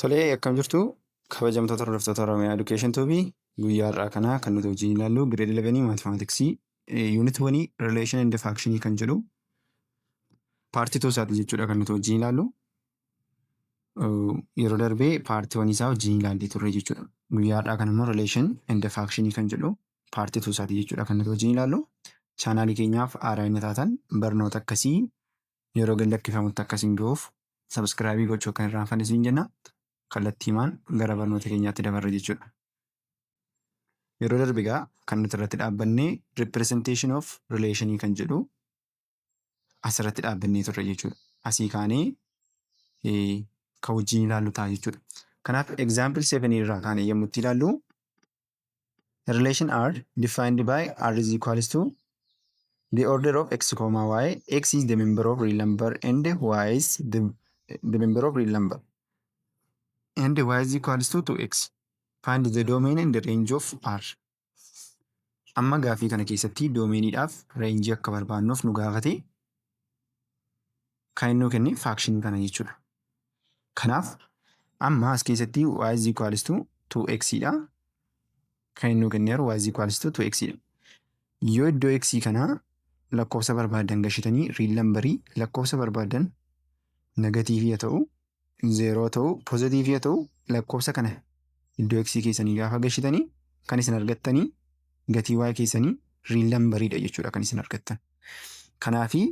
Tolee, akkam jirtu, kabajamtoota hordoftoota Oromiyaa Education Tube? Guyyaa har'aa kana kan nuti wajjin ilaallu grade 11 mathematics unit 1 relation and function kan jedhu part 2 isaati jechuudha kan nuti wajjin ilaallu. Yeroo darbee part 1 isaa wajjin ilaallee turre jechuudha. Guyyaa har'aa kana immoo relation and function kan jedhu part 2 isaati jechuudha kan nuti wajjin ilaallu. Chaanaalii keenyaaf haaraa inni taatan barnoota akkasii yeroo gad lakkifamutti akkasiin gahuuf subscribe gochuu akka hin irraanfanne siin jenna. Kallattiimaan gara barnoota keenyaatti dabarra jechuudha. Yeroo darbe egaa kan nuti irratti dhaabbannee representation of relation kan jedhu asirratti dhaabbannee turre jechuudha. Asii kaanee kan wajjin ilaallu ta'a jechuudha. Kanaaf example 7 irraa kaanee yommuu itti ilaallu, relation R defined by R is equals to the order of x comma y, x is the member of real number and y is the member of real number and y is equals to 2x. Find the domain and the range of R. Amma gaafii kana keessatti domainiidhaaf range akka barbaannuuf nu gaafate. Kan inni nuu kenne function kana jechuudha. Kanaaf amma as keessatti y is equals to 2x dha. Kan inni nuu kenneeru y is equals to 2x dha. Yoo iddoo x kanaa lakkoofsa barbaadan gashitanii, real numberii lakkoofsa barbaadan, negative haa ta'u, zero haa ta'u, positive haa ta'u, lakkoofsa kana iddoo x keessanii gaafa gashitanii kan isin argattanii gatii y keessanii real numberiidha jechuudha kan isin argattan. Kanaafi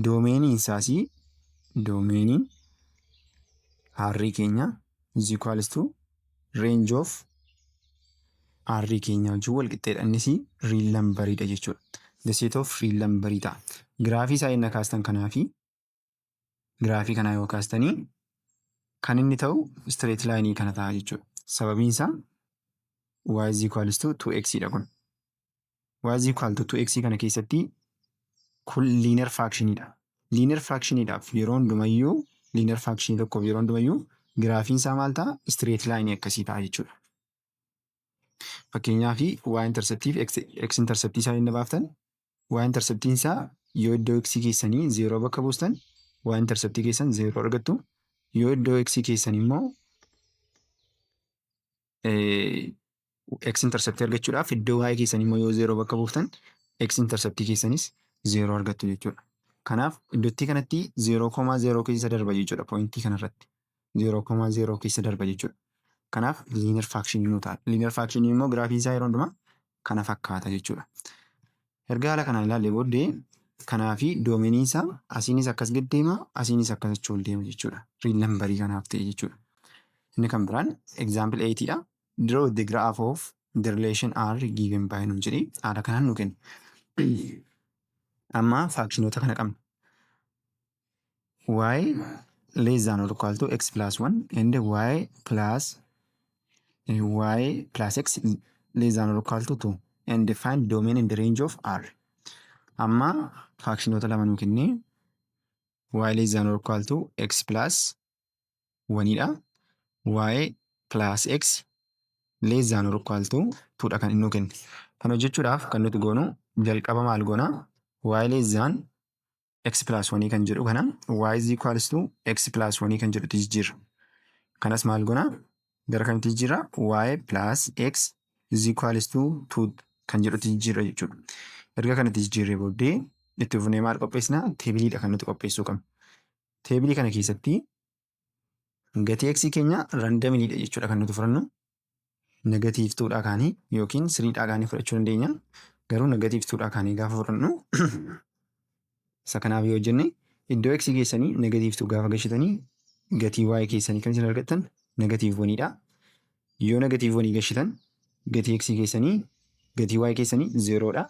domainiin isaasii, domainiin R keenya is equals to range of R keenya wajjin wal qixxeedha. Innis real numberiidha jechuudha. The set of real numberii ta'a. Giraafii isaa inni kaastan kanaafi giraafii kanaa yoo kaastanii kan inni ta'u straight line kana ta'a jechuudha. Sababiin isaa y is equals to 2x dha kun. Y is equal to 2x kana keessatti kun linear functionidha. Linear functionidhaaf yeroo hundumayyuu, linear function tokkoof yeroo hundumayyuu giraafiin isaa maal ta'a? Straight line akkasii ta'a jechuudha. Fakkeenyaaf y interceptii fi x interceptii isaa inni baaftan, y interceptiin isaa yoo iddoo x keessanii 0 bakka buustan y interceptii keessan 0 argattu. Yoo iddoo x keessanii immoo x interceptii argachuudhaaf iddoo y keessanii immoo yoo 0 bakka buuftan x interceptii keessanis 0 argattu jechuudha. Kanaaf iddootti kanatti 0,0 keessa darba jechuudha, pointii kanarratti. 0,0 keessa darba jechuudha. Kanaaf linear function nu ta'a. Linear function immoo giraafiin isaa yeroo hundumaa kana fakkaata jechuudha. Erga haala kanaan ilaallee booddee kanaafi domainiin isaa asiinis akkas gad deema, asiinis akkas achi ol deema jechuudha. Real numberii kanaaf ta'e jechuudha. Inni kan biraan example 8 dha. Draw the graph of the relation R given by nuun jedhee haala kanaan nu kenna. Amma functionoota kana qabna. Y less than or equal to x plus 1 and y plus x less than or equal to 2 and find domain and the range of R. Amma functionoota lama nuu kennee, y less than or equal to x plus 1 dha. Y plus x less than or equal to 2 dha kan inni nuu kenne. Kana hojjechuudhaaf kan nuti goonu jalqaba maal goona? Y less than x plus 1 kan jedhu kana y is equals to x plus 1 kan jedhutti jijjiirra. Kanas maal goona? Gara kamitti jijjiirra? Y plus x is equals to 2 kan jedhutti jijjiirra jechuudha. Erga kanatti jijjiirree booddee itti fufnee maal qopheessina? Tableiidha kan nuti qopheessuu qabnu. Tableii kana keessatti gatii x keenya randomlyidha jechuudha kan nuti fudhannu. Negative twodhaa kaanii yookiin threedhaa kaanii fudhachuu dandeenya. Garuu negative twodhaa kaanii gaafa fudhannu, isa kanaaf yoo jenne, iddoo x keessanii negative two gaafa gashitanii gatii y keessanii kan isin argattan negative oneiidha. Yoo negative oneii gashitan gatii x keessanii, gatii y keessanii zerodha.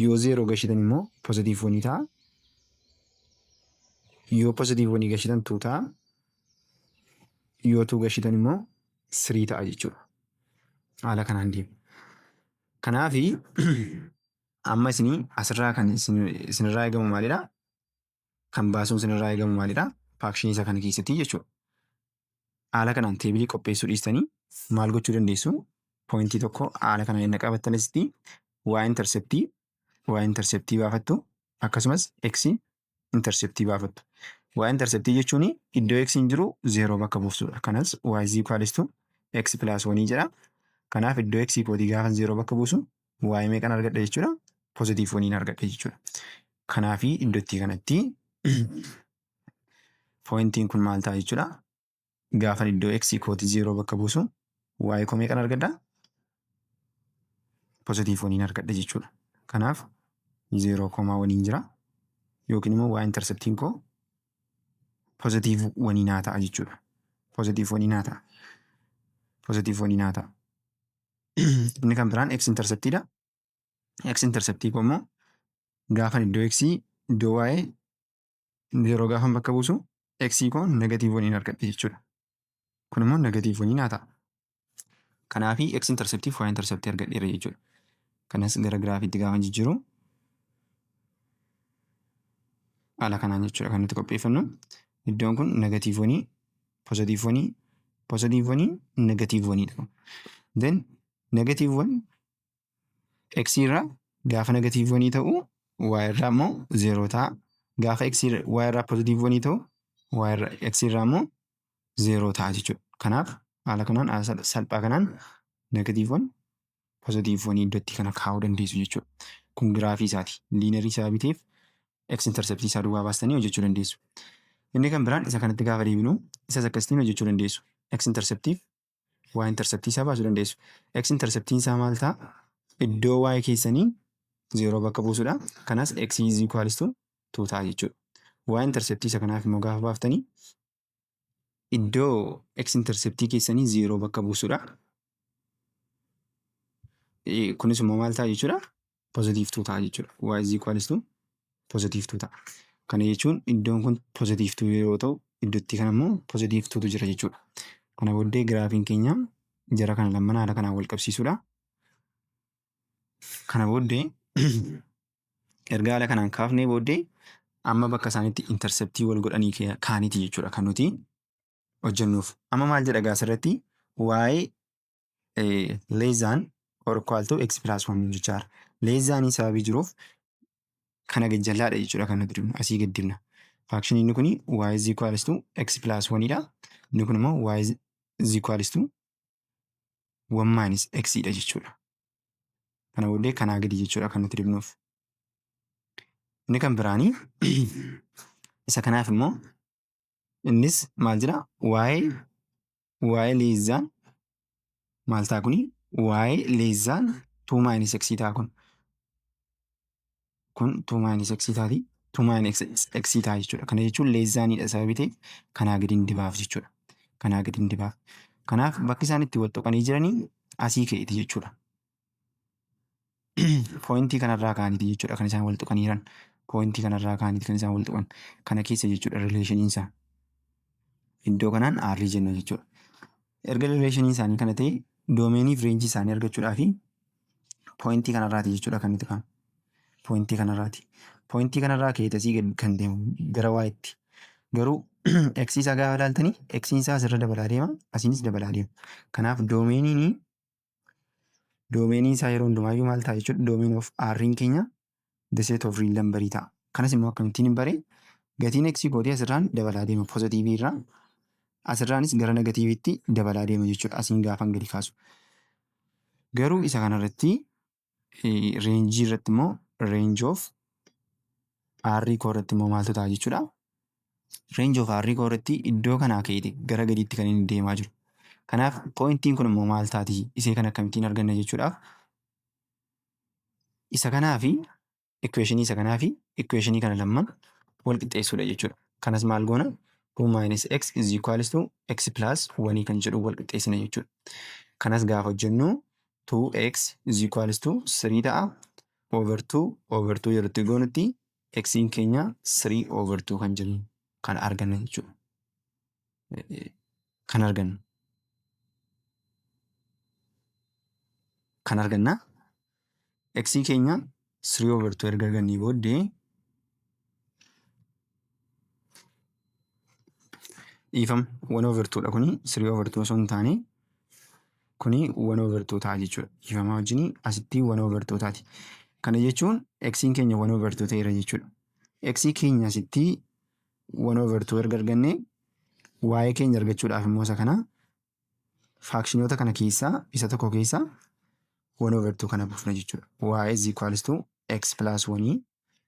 Yoo zero gashitan immoo positive oneii ta'a. Yoo positive oneii gashitan two ta'a. Yoo two gashitan immoo three ta'a jechuudha. Haala kanaan deema. Kanaafi amma isinii asirraa kan isinirraa eegamu maalidha? Kan baasuun isinirraa eegamu maalidha? Functionii isa kana keessatti jechuudha. Haala kanaan tableii qopheessuu dhiistanii maal gochuu dandeessu? Pointii tokko haala kanaan inni qabattan asitti y interceptii baafattu, akkasumas x interceptii baafattu. Y interceptii jechuun iddoo x hin jiru 0 bakka buusudha. Kanas y is equals to x plus 1 jedha. Kanaaf iddoo x kootii gaafa 0 bakka buusu y meeqan argadha jechuudha? Positive 1 argadha jechuudha. Kanaafi iddootti kanatti pointiin kun maal ta'a jechuudha? Gaafa iddoo x kootii 0 bakka buusu y koo meeqan argadha? Positive 1 argadha jechuudha. Kanaaf 0 comma 1 jira. Yookiin immoo y interceptiin koo positive 1 naa ta'a jechuudha. Positive 1 naa ta'a. Positive 1 naa ta'a. Inni kan biraan x interceptiidha. X interceptii koo immoo gaafan iddoo x iddoo y 0 gaafan bakka buusu x koo negative 1 argadha jechuudha. Kun immoo negative 1 naa ta'a. Kanaafi x interceptii fi y interceptii argadheera jechuudha. Kanas gara giraafiitti gaafa jijjiiru haala kanaan jechuudha kan nuti qopheeffannu. Iddoon kun negative 1, positive 1, positive 1, negative 1 dha. Then negative 1 x irraa gaafa negative 1 ta'u y irraa immoo 0 ta'a. Gaafa x y irraa positive 1 ta'u y irraa x irraa immoo 0 ta'a jechuudha. Kanaaf haala kanaan haala salphaa kanaan negative 1, positive 1 iddootti kana kaa'uu dandeessu jechuudha. Kun giraafii isaati. Linearii isaa biteef x interceptii isaa duwwaa baastanii hojjechuu dandeessu. Inni kan biraan isa kanatti gaafa deebinu isas akkasitiin hojjechuu dandeessu. X interceptiif y interceptii isaa baasuu dandeessu. X interceptiin isaa maal ta'a? Iddoo y keessanii 0 bakka buusudha. Kanas x is equals to 2 ta'a jechuudha. Y interceptii isa kanaaf immoo gaafa baaftanii iddoo x interceptii keessanii 0 bakka buusudha. Kunis immoo maal ta'a jechuudha? Positive 2 ta'a jechuudha. Y is equals to positive 2 ta'a. Kana jechuun iddoon kun positive 2 yeroo ta'u iddootti kana immoo positive 2tu jira jechuudha. Kana booddee giraafiin keenya jara kana lamman haala kanaan wal qabsiisudha. Kana booddee erga haala kanaan kaafnee booddee amma bakka isaanitti interceptii wal godhanii kaaniiti jechuudha kan nuti hojjennuuf. Amma maal jedha gaa asirratti? Y less than or equal to x plus 1 jechaadha. Less than sababii jiruuf kana gajjallaadha jechuudha kan nuti dibnu, asii gad dibna. Functionii inni kuni y is equals to x plus 1 dha. Inni kun immoo y is equals to 1 minus x dha jechuudha. Kana booddee kanaa gadi jechuudha kan nuti dibnuuf. Inni kan biraanii isa kanaaf immoo innis maal jedha? Y less than maal ta'a kuni? Y less than 2 minus x ta'a kun. Kun 2 minus x taati. 2 minus x ta'a jechuudha. Kana jechuun less thaniidha sababii ta'eef kanaa gadi hin dibaaf jechuudha. Kanaa gadi hin dibaaf. Kanaaf bakki isaan itti wal tuqanii jiranii asii ka'eeti jechuudha. Pointii kanarraa ka'aniiti jechuudha kan isaan wal tuqanii jiran. Pointii kanarraa ka'aniiti kan isaan wal tuqan. Kana keessa jechuudha relationiin isaa. Iddoo kanaan R jenna jechuudha. Erga relationiin isaanii kana ta'e, domainii fi rangeii isaanii argachuudhaaf pointii kanarraati jechuudha kan nuti kaa'u. Pointii kanarraati. Pointii kanarraa ka'ee asii gad kan deemu gara y'itti. Garuu x isaa gaafa ilaaltanii x isaa asirra dabalaa deema, asiinis dabalaa deema. Kanaaf domainiin isaa yeroo hundumaayyuu maal ta'a jechuudha? Domain of R'n keenya the set of real number ta'a. Kanas immoo akkamittiin hin baree? Gatiin x kootii asirraan dabalaa deema positiveii irraa, asirraanis gara negativeiitti dabalaa deema jechuudha asiin gaafan gadi kaasu. Garuu isa kanarratti rangeii irratti immoo, range of R koo irratti immoo maaltu ta'a jechuudha? Range of R koo irratti iddoo kanaa ka'eeti gara gadiitti kan inni deemaa jiru. Kanaaf pointiin kun immoo maal taati? Isee kana akkamittiin arganna jechuudhaaf isa kanaa fi equationii isa kanaa fi equationii kana lamman wal qixxeessuudha jechuudha. Kanas maal goona? 2 minus x is equals to x plus 1 kan jedhu wal qixxeessina jechuudha. Kanas gaafa hojjennu 2x is equals to 3 ta'a. Over 2 over 2 yeroo itti goonutti x'n keenya 3 over 2 kan jennu kan arganna jechuudha. Kan arganna. Kan arganna. X keenya 3 over 2 erga argannee booddee, dhiifama, 1 over 2 dha kuni, 3 over 2 osoo hin taane kuni 1 over 2 ta'a jechuudha. Dhiifama wajjin, asitti 1 over 2 taati. Kana jechuun x'n keenya 1 over 2 ta'eera jechuudha. X keenya asitti 1 over 2 erga argannee, y keenya argachuudhaaf immoo isa kana functionoota kana keessaa isa tokko keessaa 1 over 2 kana buufna jechuudha. Y is equals to x plus 1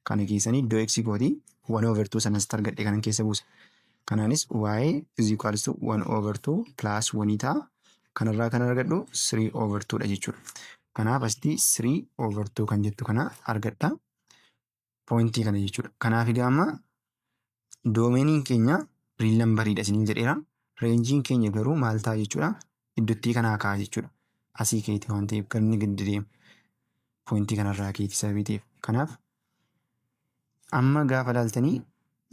kana keessanii iddoo x kootii 1 over 2 sanas argadhe kanan keessa buusa. Kanaanis y is equals to 1 over 2 plus 1 ta'a. Kanarraa kan argadhu 3 over 2 dha jechuudha. Kanaaf asitti 3 over 2 kan jettu kana argadha. Pointii kana jechuudha. Kanaaf egaa amma domainiin keenya real numberiidha isiniin jedheera. Rangeiin keenya garuu maal ta'a jechuudha? Iddootti kanaa ka'a jechuudha. Asii keeti waan ta'eef kan inni gadi deemu. Pointii kanarraa keeti sababii ta'eef. Kanaaf amma gaafa ilaaltanii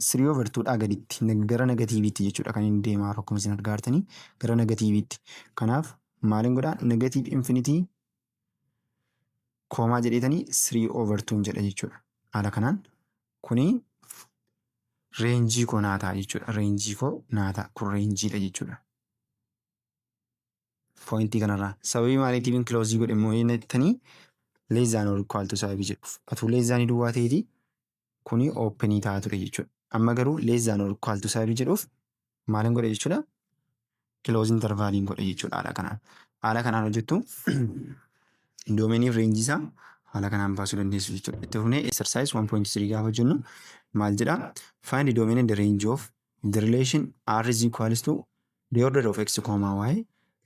3 over 2 dhaa gaditti gara negativeitti jechuudha kan inni deemaa, akkuma isin argaa jirtanii gara negativeitti. Kanaaf maaliin godhaa? Negative infinity comma jedheetanii 3 over 2 jedha jechuudha. Haala kanaan kuni range koo naa ta'a jechuudha. Range koo naa ta'a. Kun rangeiidha jechuudha. Pointii kanarraa. Sababii maaliitiif close godhe immoo jettanii, less than or equal to sababii jedhuuf. Atuu less thanii duwwaa ta'eeti kuni openii ta'a ture jechuudha. Amma garuu less than or equal to sababii jedhuuf maalin godhe jechuudha? Close intervaliin godhe jechuudha haala kanaan. Haala kanaan hojjettu, domainii fi range isaa haala kanaan baasuu dandeessu jechuudha. Itti fufnee exercise 1.3 gaafa hojjennu maal jedhaa? Find the domain and the range of the relation r is equals to the order of x comma y,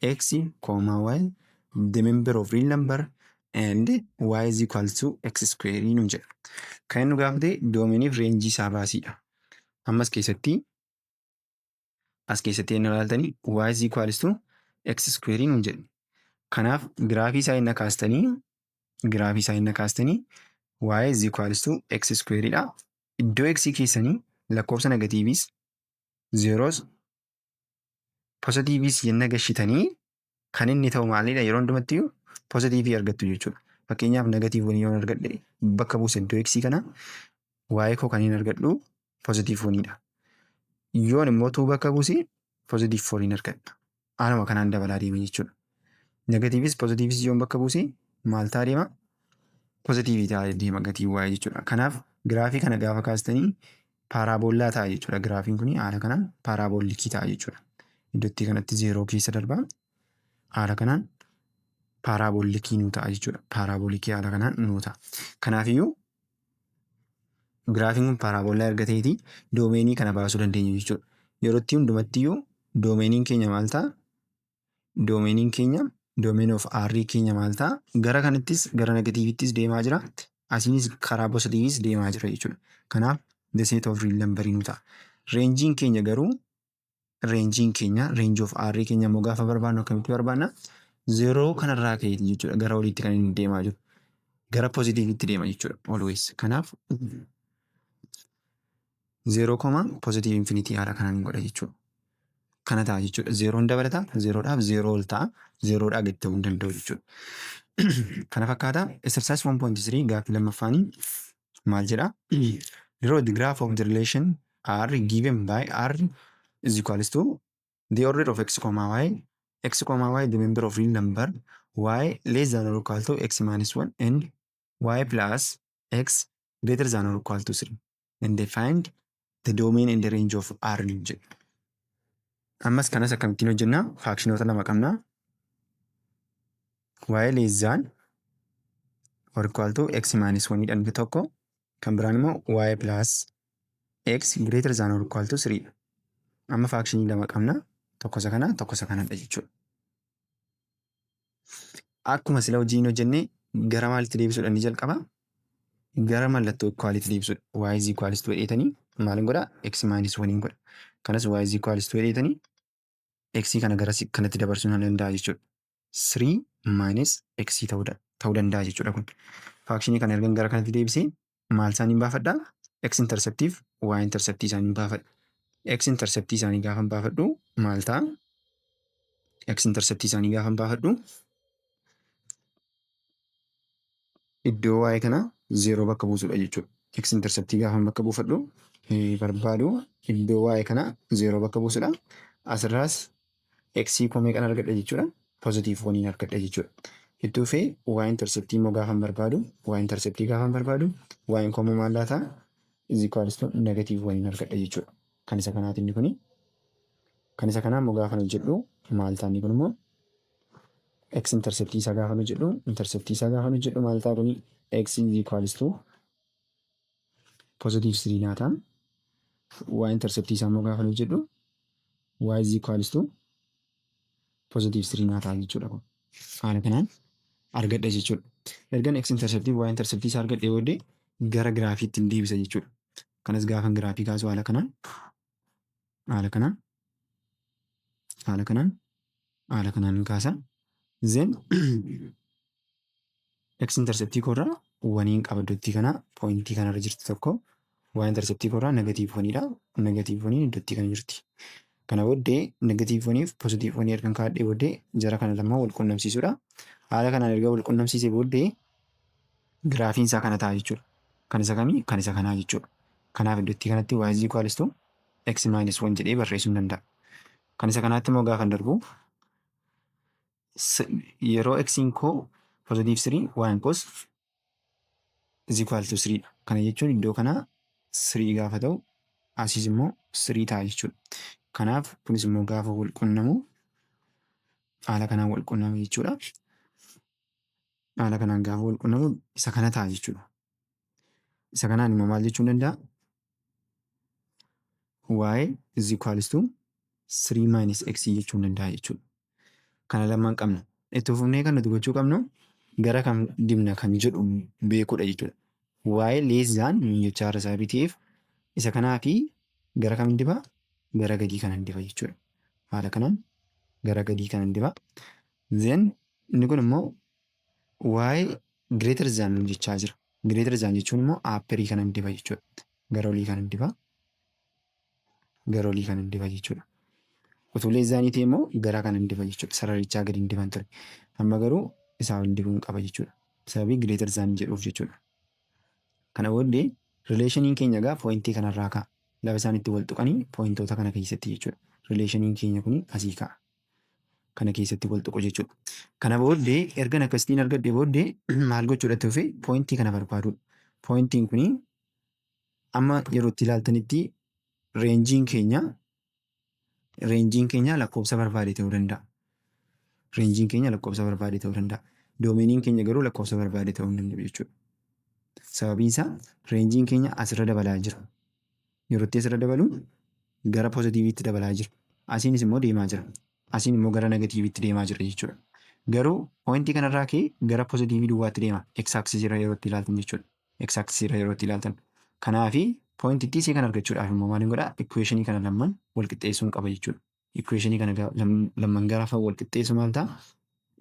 x comma y the member of real number and y is equal to x square nuun jedha. Kan inni nu gaafate domainii fi range isaa baasiidha. Ammas as keessatti inni ilaaltanii y is equals to x square nuun jedhe. Kanaaf giraafii isaa inni kaastanii y is equals to x square dha. Iddoo x keessanii lakkoofsa negativeis, zeros, positiveis yenna gashitanii kan inni ta'u maalidha? Yeroo hundumattiyyuu positive argattu jechuudha. Fakkeenyaaf, negative one yoon argadhe, bakka buuse iddoo x kana, y koo kan inni argadhu positive oneiidha. Yoon immoo two bakka buuse, positive fouriin argadha. Haaluma kanaan dabalaa deema jechuudha. Negativeis positiveis yoon bakka buuse maal ta'a deema? Positive ta'aa deema gatiin y jechuudha. Kanaaf giraafii kana gaafa kaastanii parabola ta'a jechuudha. Giraafiin kun haala kanaan parabolic ta'a jechuudha. Iddootti kanatti zeeroo keessa darbaa, haala kanaan parabolic nuu ta'a jechuudha. Parabolic haala kanaan nuu ta'a. Kanaafiyyuu giraafiin kun parabola erga ta'eeti domainii kana baasuu dandeenya jechuudha. Yeroo itti hundumattiyyuu domainiin keenya maal ta'a? Domainiin keenya, domain of R keenya maal ta'a? Gara kanattis, gara negativeittis deemaa jira. Asiinis karaa positiveis deemaa jira jechuudha. Kanaaf the set of real number nu ta'a. Rangeiin keenya garuu, rangeiin keenya, range of R keenya immoo gaafa barbaannu akkamitti barbaanna? Zeeroo kanarraa ka'eeti jechuudha gara oliitti kan inni deemaa jiru. Gara positiveitti deema jechuudha always. Kanaaf zero comma positive infinity haala kanaan godha jechuudha. Kana ta'a jechuudha. Zeeroon dabalata, zeeroodhaaf zeeroo ol ta'a. Zeeroodhaa gadi ta'uu hin danda'u jechuudha. Kana fakkaata. Exercise 1.3 gaaffii lammaffaanii maal jedhaa? Draw the graph of the relation R given by R is equals to the order of x comma y, x comma y the member of real number, y less than or equal to x minus 1 and y plus x greater than or equal to 3 and find the domain and the range of R jedha. Ammas kanas akkamittiin hojjennaa? Functionoota lama qabnaa. Y less than or equal to x minus 1 dha tokko. Kan biraan immoo y plus x greater than or equal to 3 dha. Amma function lama qabna. Tokko isa kana, tokko isa kanadha jechuudha. Akkuma sila hojiin hojjennee gara maalitti deebisuudha inni jalqaba? Gara mallattoo equalitti deebisuudha. Y is equals to jedheetanii maalin godhaa? X minus 1 godha. Kanas y is equals to jedheetanii x kana gara kanatti dabarsuu nan danda'a jechuudha. 3 minus x ta'uu danda'a jechuudha kun. Function kana ergan gara kanatti deebisee maal isaaniin baafadhaa? X interceptiif y interceptii isaaniin baafadha. X interceptii isaanii gaafa baafadhu maal ta'a? X interceptii isaanii gaafa baafadhu iddoo y kana zeeroo bakka buusudha jechuudha. X interceptii gaafa bakka buufadhu barbaadu iddoo y kana zeeroo bakka buusudha. Asirraas x koo meeqan argadha jechuudha? Positive oneiin argadha jechuudha. Itti fufee y interceptii immoo gaafa barbaadu, y interceptii gaafa barbaadu, y koo maal laata? Is equals to negative oneiin argadha jechuudha. Kan isa kanaati inni kuni. Kan isa kanaa immoo gaafa hojjedhu maal ta'a? Inni kun immoo x interceptii isaa gaafa hojjedhu, interceptii isaa gaafa hojjedhu maal ta'a kuni? X is equals to positive 3 naa ta'a. Y interceptii isaa immoo gaafa hojjedhu y is equals to positive 3 naa ta'a jechuudha kun. Haala kanaan argadha jechuudha. Ergan x interceptii, y interceptii isaa argadhee booddee gara giraafiitti hin deebisa jechuudha. Kanas gaafa giraafii kaasu haala kanaan, haala kanaan, haala kanaan, haala kanaan kaasa. Then x interceptii koorraa oneiin qaba iddootti kana, pointii kanarra jirti tokko. Y interceptii koorraa negative oneiidha. Negative oneiin iddootti kana jirti. Kana booddee negative oneiif positive oneii ergan kaa'adhee booddee jara kana lamaan wal qunnamsiisuudha. Haala kanaan erga wal qunnamsiisee booddee giraafiin isaa kana ta'a jechuudha. Kan isa kamii? Kan isa kanaa jechuudha. Kanaaf iddootti kanatti y is equals to x minus 1 jedhee barreessuu ni danda'a. Kan isa kanaatti immoo gaafa darbu, yeroo x'n koo positive 3, y koos is equal to 3 dha. Kana jechuun iddoo kanaa 3 gaafa ta'u, asiis immoo 3 ta'a jechuudha. Kanaaf kunis immoo gaafa wal qunnamu haala kanaan wal qunnama jechuudha. Haala kanaan gaafa wal qunnamu isa kana ta'a jechuudha. Isa kanaan immoo maal jechuu danda'a? Y is equals to 3 minus x jechuu danda'a jechuudha. Kana lamaan qabna. Itti fufnee kan nuti gochuu qabnu gara kam dibna kan jedhu beekuudha jechuudha. Y less than jechaa irra sababii ta'eef isa kanaa fi gara kam dibaa? Gara gadii kanan diba jechuudha. Haala kanaan gara gadii kanan diba. Then inni kun immoo y greater than jechaa jira. Greater than jechuun immoo upperii kanan diba jechuudha. Gara olii kanan diba. Gara olii kanan diba jechuudha. Utuu less thanii ta'e immoo gara kanan diba jechuudha. Sararichaa gadi hin diban ture. Amma garuu isaa ol dibuun qaba jechuudha. Sababii greater than jedhuuf jechuudha. Kana booddee relationiin keenya egaa pointii kanarraa ka'a. Lafa isaan itti wal tuqanii pointoota kana keessatti jechuudha. Relationiin keenya kun asii ka'a. Kana keessatti wal tuqu jechuudha. Kana booddee ergan akkasitiin argadhee booddee maal gochuudhaatti dhufee pointii kana barbaadudha. Pointiin kuni amma yeroo itti ilaaltanitti rangeiin keenya lakkoofsa barbaade ta'uu danda'a. Rangeiin keenya lakkoofsa barbaade ta'uu danda'a. Domainiin keenya garuu lakkoofsa barbaade ta'uu hin danda'u jechuudha. Sababiin isaa rangeiin keenya asirra dabalaa jira. Yeroo itti asirra dabalu gara positiveiitti dabalaa jira. Asiinis immoo deemaa jira. Asiin immoo gara negativeiitti deemaa jira jechuudha. Garuu pointii kanarraa ka'ee gara positiveii duwwaatti deema. X axisii irra yeroo itti ilaaltan jechuudha. X axisii irra yeroo itti ilaaltan. Kanaafi pointittii isii kana argachuudhaaf immoo maaliin godhaa? Equationii kana lamaan wal qixxeessuun qaba jechuudha. Equationii kana lamaan gaafa wal qixxeessu maal ta'a?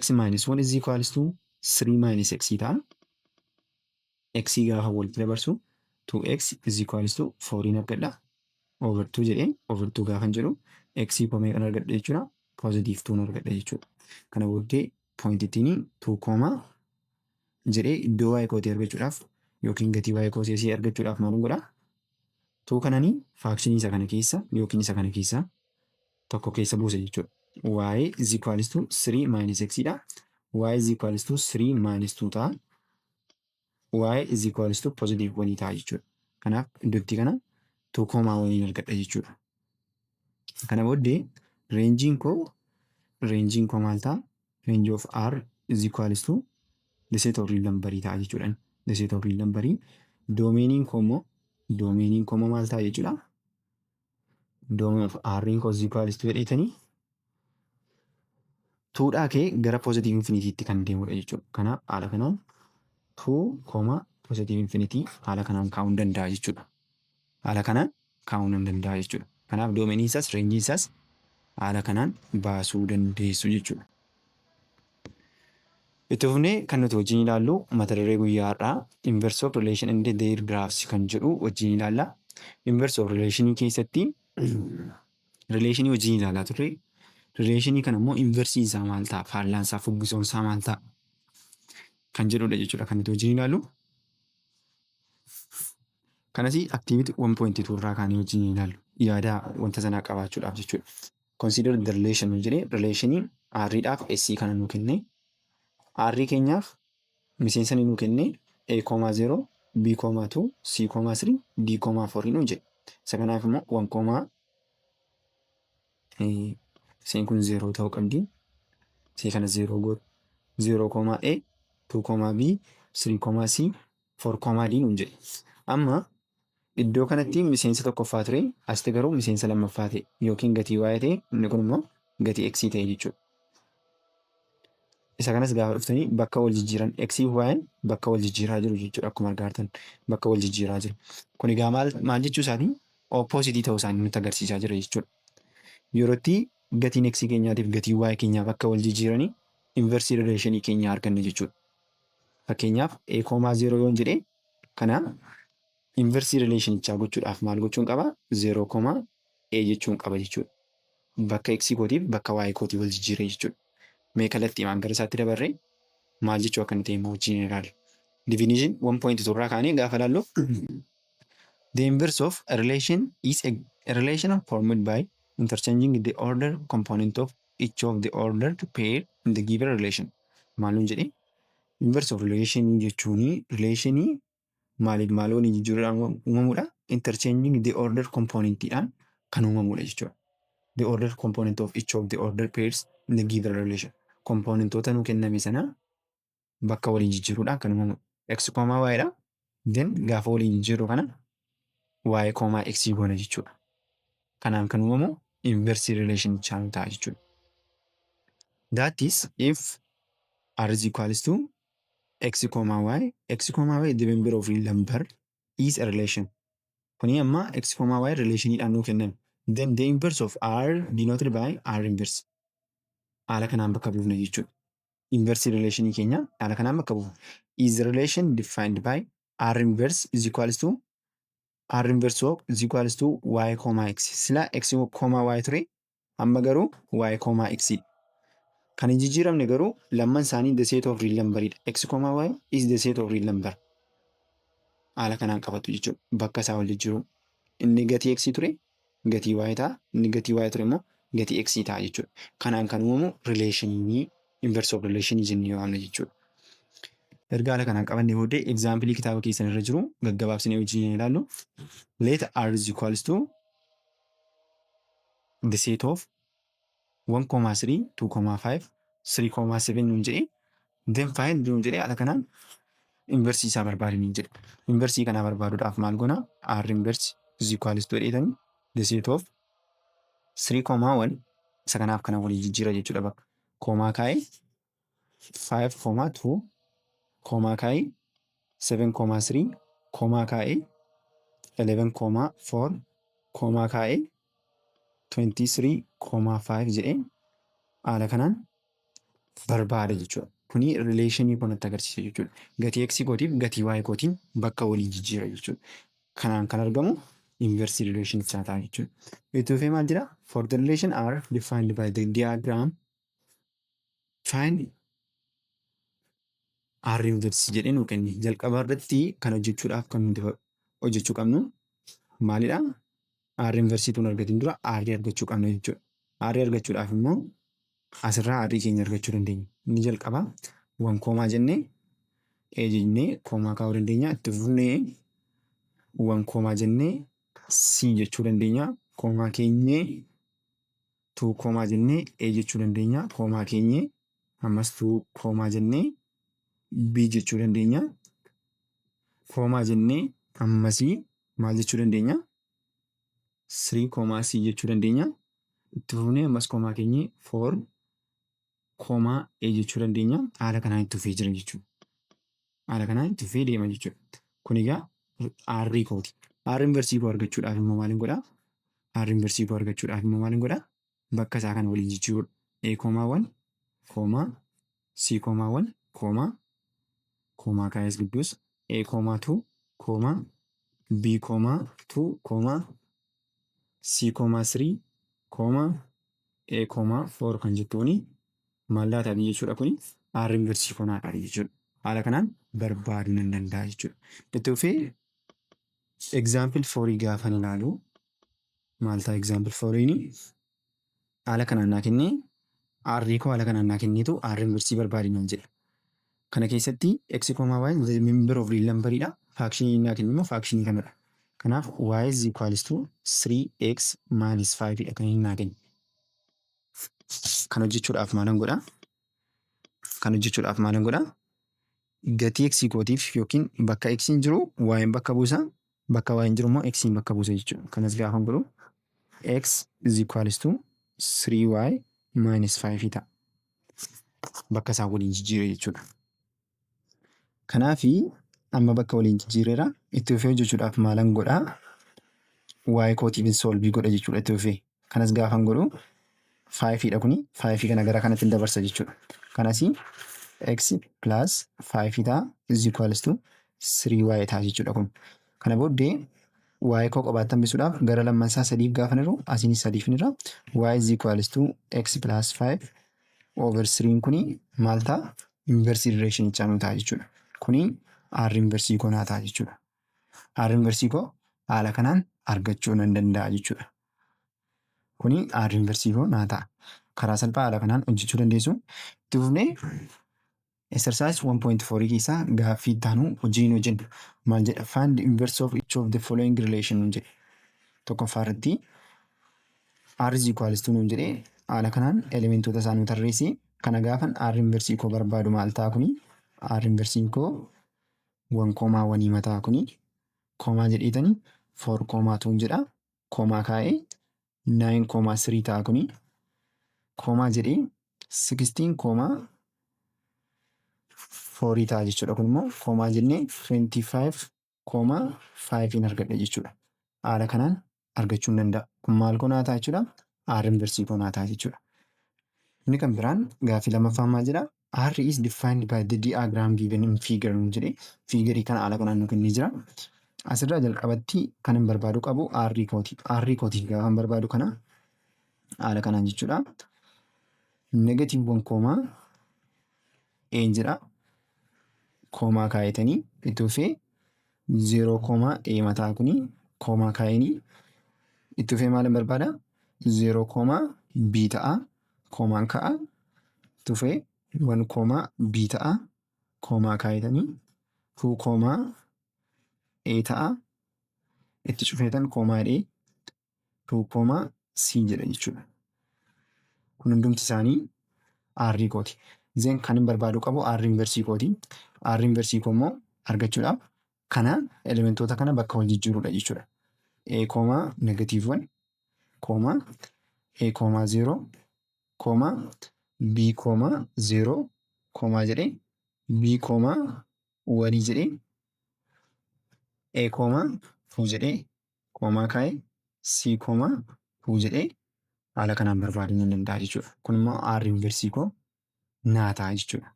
X minus 1 is equals to 3 minus x ta'a. X gaafa walitti dabarsu 2x is equals to 4 argadha. Over 2 jedhee, over 2 gaafan jedhu x koo meeqan argadha jechuudha? Positive 2 argadha jechuudha. Kana booddee pointittiin 2 comma jedhee iddoo y kootii argachuudhaaf yookiin gatii y kootii argachuudhaaf maal godhaa? 2 kananii functionii isa kana keessa yookiin isa kana keessa tokko keessa buuse jechuudha. Y is equals to 3 minus x dha. Y is equals to 3 minus 2 ta'a. Y is equals to positive 1 ta'a jechuudha. Kanaaf iddootti kana 2 comma 1 argadha jechuudha. Kana booddee rangeiin koo maal ta'a? Range of R is equals to the set of real numberii ta'a jechuudha. The set of real numberii. Domainiin koo immoo maal ta'a jechuudha? Domain of R koo is equals to jedheetanii twodhaa ka'ee gara positive infinityitti kan deemudha jechuudha. Kanaaf haala kanaan 2 comma positive infinity haala kanaan kaa'uu danda'a jechuudha. Haala kanaan kaa'uu nan danda'a jechuudha. Kanaaf domainii isaas rangeii isaas haala kanaan baasuu dandeessu jechuudha. Itti fufnee kan nuti wajjin ilaallu mata duree guyyaa har'aa inverse of relation and their graphs kan jedhu wajjin ilaalla. Inverse of relation keessatti relationii wajjin ilaalaa turre. Relationii kana immoo inversiin isaa maal ta'a? Faallaan isaa, fuggisoon isaa maal ta'a? Kan jedhudha jechuudha kan nuti wajjin ilaallu. Kanas activity 1.2 irraa kaanee wajjin ilaallu. Yaada wanta sanaa qabaachuudhaaf jechuudha. Consider the relation jedhee relationii R dhaaf S kana nuu kenne. R keenyaaf miseensa ni nuu kenne: A comma 0, B comma 2, C comma 3, D comma 4 nuu jedhe. Isa kanaaf immoo 1 comma, isheen kun 0 ta'uu qabdi. Ishee kana 0 gootu. 0 comma A, 2 comma B, 3 comma C, 4 comma D nuun jedhe. Amma iddoo kanatti miseensa tokkoffaa ture, asitti garuu miseensa lammaffaa ta'e yookiin gatii y ta'e, inni kun immoo gatii x ta'e jechuudha. Isa kanas gaafa dhuftanii bakka wal jijjiiran, x fi y bakka wal jijjiiraa jiru jechuudha. Akkuma argaa jirtan bakka wal jijjiiraa jiru. Kun egaa maal maal jechuu isaatii? Opposite ta'uu isaanii nutti agarsiisaa jira jechuudha. Yeroo itti gatiin x keenyaatiif gatiin y keenyaa bakka wal jijjiiranii inverse relation keenyaa arganna jechuudha. Fakkeenyaaf, a comma 0 yoon jedhee, kana inverse relationichaa gochuudhaaf maal gochuun qaba? 0 comma a jechuun qaba jechuudha. Bakka x kootiif bakka y kootii wal jijjiiree jechuudha. Mee kallattiimaan gara isaatti dabarree maal jechuu akka inni ta'e immoo wajjin ilaalla. Definition 1.2 irraa kaanee gaafa ilaallu, the inverse of a relation is a relation formed by interchanging the order component of each of the ordered pair in the given relation. Maal nuun jedhee? Inverse of relation jechuun relationii maaliif maal waliin jijjiiruudhaan uumamudha? Interchanging the order componentidhaan kan uumamudha jechuudha. The order component of each of the order pairs in the given relation. Componentoota nuu kenname sana bakka waliin jijjiiruudhaan kan uumamudha. X comma y dha. Then gaafa waliin jijjiirru kana y comma x goona jechuudha. Kanaan kan uumamu inverse relation ta'a jechuudha. That is, if r is equals to x comma y, x comma y, the member of real number, is a relation. Kuni amma x comma y relationiidhaan nuu kenname. Then the inverse of r denoted by r inverse. Haala kanaan bakka buufna jechuudha. Inverse relationii keenya haala kanaan bakka buufna. Is the relation defined by r inverse is equals to r inverse of is equals to y comma x. Sila x comma y ture, amma garuu y comma x. Kan hin jijjiiramne garuu lamman isaanii the set of real number dha. X comma y is the set of real number. Haala kanaan qabatu jechuudha. Bakka isaa wal jijjiiruu. Inni gatii x ture gatii y ta'a. Inni gatii y ture immoo gatii x ta'a jechuudha. Kanaan kan uumamu relationii inverse of relation jennee waamna jechuudha. Erga haala kanaan qabannee booddee example kitaaba keessan irra jiru gaggabaabsinee wajjin ilaallu. Let r is equals to the set of 1,3, 2,5, 3,7 nuun jedhee, then find nuun jedhee, haala kanaan inverse isaa barbaadi nuun jedhe. Inverse kanaa barbaaduudhaaf maal goona? R inverse is equals to jedheetanii the set of 3,1, isa kanaaf kana walii jijjiira jechuudha, bakka comma kaa'ee 5,2, comma kaa'ee 7,3, comma kaa'ee 11,4, comma kaa'ee 23,5 jedhee haala kanaan barbaada jechuudha. Kuni relationii kun nutti agarsiisa jechuudha. Gatii x kootiif gatii y kootiin bakka walii jijjiira jechuudha. Kanaan kan argamu inverse relation isaa ta'a jechuudha. Itti fufee maal jedhaa? For the relation R defined by the diagram, find R inverse jedhee nuu kenne. Jalqaba irratti kan hojjechuudhaaf kan nuti hojjechuu qabnu maalidhaa? R inverse tun argatiin dura R argachuu qabna jechuudha. R argachuudhaaf immoo asirraa R keenya argachuu dandeenya. Inni jalqabaa 1 comma jennee A jennee comma kaa'uu dandeenya. Itti fufnee 1 comma jennee C jechuu dandeenya. Comma keenyee 2 comma jennee A jechuu dandeenya. Comma keenyee ammas 2 comma jennee B jechuu dandeenya. Comma jennee ammasii maal jechuu dandeenya? 3 comma C jechuu dandeenya. Itti fufnee ammas comma keenyee 4 comma A jechuu dandeenya. Haala kanaan itti fufee jira jechuudha. Haala kanaan itti fufee deema jechuudha. Kun egaa R kooti. R inverse koo argachuudhaaf immoo maaliin godhaa? R inverse koo argachuudhaaf immoo maaliin godhaa? Bakka isaa kana waliin jijjiiruudha. A comma 1 comma C comma 1 comma, comma kaa'es gidduus A comma 2 comma B comma 2 comma C comma 3 comma A comma 4 kan jettuuni maal laataa jechuudha? Kuni R inverse koo naa jechuudha. Haala kanaan barbaaduu nan danda'a jechuudha. Itti fufee example 4 gaafan ilaalu maal ta'a? Example 4 haala kanaan naa kennee, R koo haala kanaan naa kenneetu R inverse barbaadi naan jedha. Kana keessatti x comma y member of real number dha. Functionii naa kennu immoo functionii kanadha. Kanaaf y is equals to 3x minus 5 dha kan inni naa kennu. Kan hojjechuudhaaf maalan godhaa? Kan hojjechuudhaaf maalan godhaa? Gatii x kootiif yookiin bakka x hin jiru y bakka buusa, bakka y hin jiru immoo x bakka buusa jechuudha. Kanas gaafa godhu x is equals to 3y minus 5 ta'a. Bakka isaan waliin jijjiire jechuudha. Kanaafi amma bakka waliin jijjiireera. Itti fufee hojjechuudhaaf maalan godhaa? Y kootiif solve godha jechuudha itti fufee. Kanas gaafan godhu 5 dha kuni, 5 kana gara kanatti dabarsa jechuudha. Kanas x plus 5 ta'a, is equals to 3y ta'a jechuudha kun. Kana booddee y koo qobaatti hambisuudhaaf gara lammansaa sadiif gaafa jiru asiinis sadiif ni jira. Y is equals to x plus 5 over 3 kuni maal ta'a? Inverse relationichaa nuu ta'a jechuudha. Kuni R inverse koo naa ta'a jechuudha. R inverse koo haala kanaan argachuu nan danda'a jechuudha. Kuni R inverse koo naa ta'a. Karaa salphaa haala kanaan hojjechuu dandeessu. Itti fufnee exercise 1.4 keessaa gaaffii itti aanu hojiin hojjennu. Maal jedha? "Find the inverse of each of the following relation" nuun jedhe. Tokkoffaa irratti R is equals to nuun jedhee haala kanaan elementoota isaa nu tarreessi. Kana gaafan R inverse koo barbaadu maal ta'a kuni? R inverse koo 1 comma 1 mataa kuni, comma jedheetanii 4 comma 2 jedha. Comma kaa'ee 9 comma 3 ta'a kuni. Comma jedhee 16 comma 4 ta'a jechuudha. Kun immoo comma jennee 25 comma 5 hin argadha jechuudha. Haala kanaan argachuu hin danda'a. Kun maal koo naa ta'a jechuudha? R inverse koo naa ta'a jechuudha. Inni kan biraan gaaffii lammaffaan maal jedhaa? "R is defined by the diagram given in figure" nuun jedhee figure kana haala kanaan nu kennee jira. Asirraa jalqabatti kan hin barbaadu qabu R kooti. R kooti gaafa hin barbaadu kana haala kanaan jechuudha. Negative 1 comma een jedha. Comma kaayetanii itti fufee 0 comma a mataa kuni, comma kaayanii itti fufee maal hin barbaada? 0 comma b ta'a. Commaan ka'a. Itti fufee 1 comma b ta'a. Comma kaayetanii 2 comma a ta'a. Itti cufeetan comma jedhee 2 comma c jedha jechuudha. Kun hundumti isaanii R kooti. Then kan hin barbaadu qabu R inverse kooti. R inverse koo immoo argachuudhaaf kana elementoota kana bakka wal jijjiiruudha jechuudha. A comma negative 1 comma A comma 0 comma B comma 0 comma jedhee B comma 1 jedhee A comma 2 jedhee comma kaa'ee C comma 2 jedhee haala kanaan barbaaduu nan danda'a jechuudha. Kun immoo R inverse koo naa ta'a jechuudha.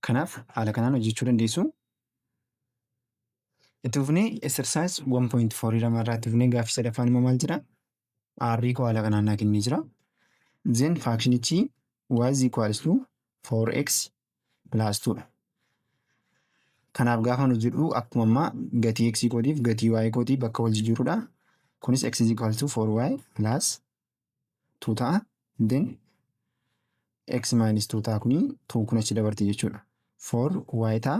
Kanaaf haala kanaan hojjechuu dandeessu. Itti fufnee exercise 1.4 lamarraa itti fufnee gaaffii sadaffaan immoo maal jedhaa? R koo haala kanaan naa kennee jira. Then functionichi y is equals to 4x plus 2 dha. Kanaaf gaafa nu jedhu akkuma ammaa gatii x kootiif gatii y kootii bakka wal jijjiiruudha. Kunis x is equals to 4y plus 2 ta'a. Then x minus 2 ta'a, kuni 2 kun achi dabarte jechuudha. 4y ta'a.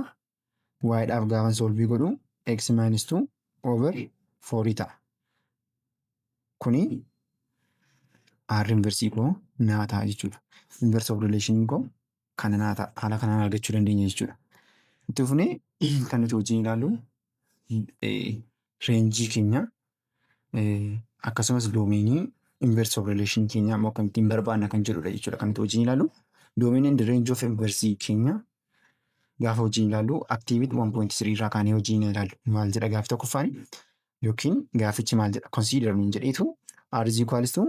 Y dhaaf gaafa solve godhu x minus 2 over 4 ta'a. Kuni R inverse koo naa ta'a jechuudha. Inverse of relation koo kana naa ta'a. Haala kanaan argachuu dandeenya jechuudha. Itti fufnee kan nuti wajjin ilaallu range keenya akkasumas domain inverse of relation keenya immoo akkamittiin barbaanna kan jedhudha jechuudha kan nuti wajjin ilaallu. Domain and range of inverse keenya gaafa wajjin ilaallu activity 1.3 irraa kaanee wajjin ilaallu. Maal jedha gaafi tokkoffaan yookiin gaafichi maal jedha? Consider nuun jedheetu R is equals to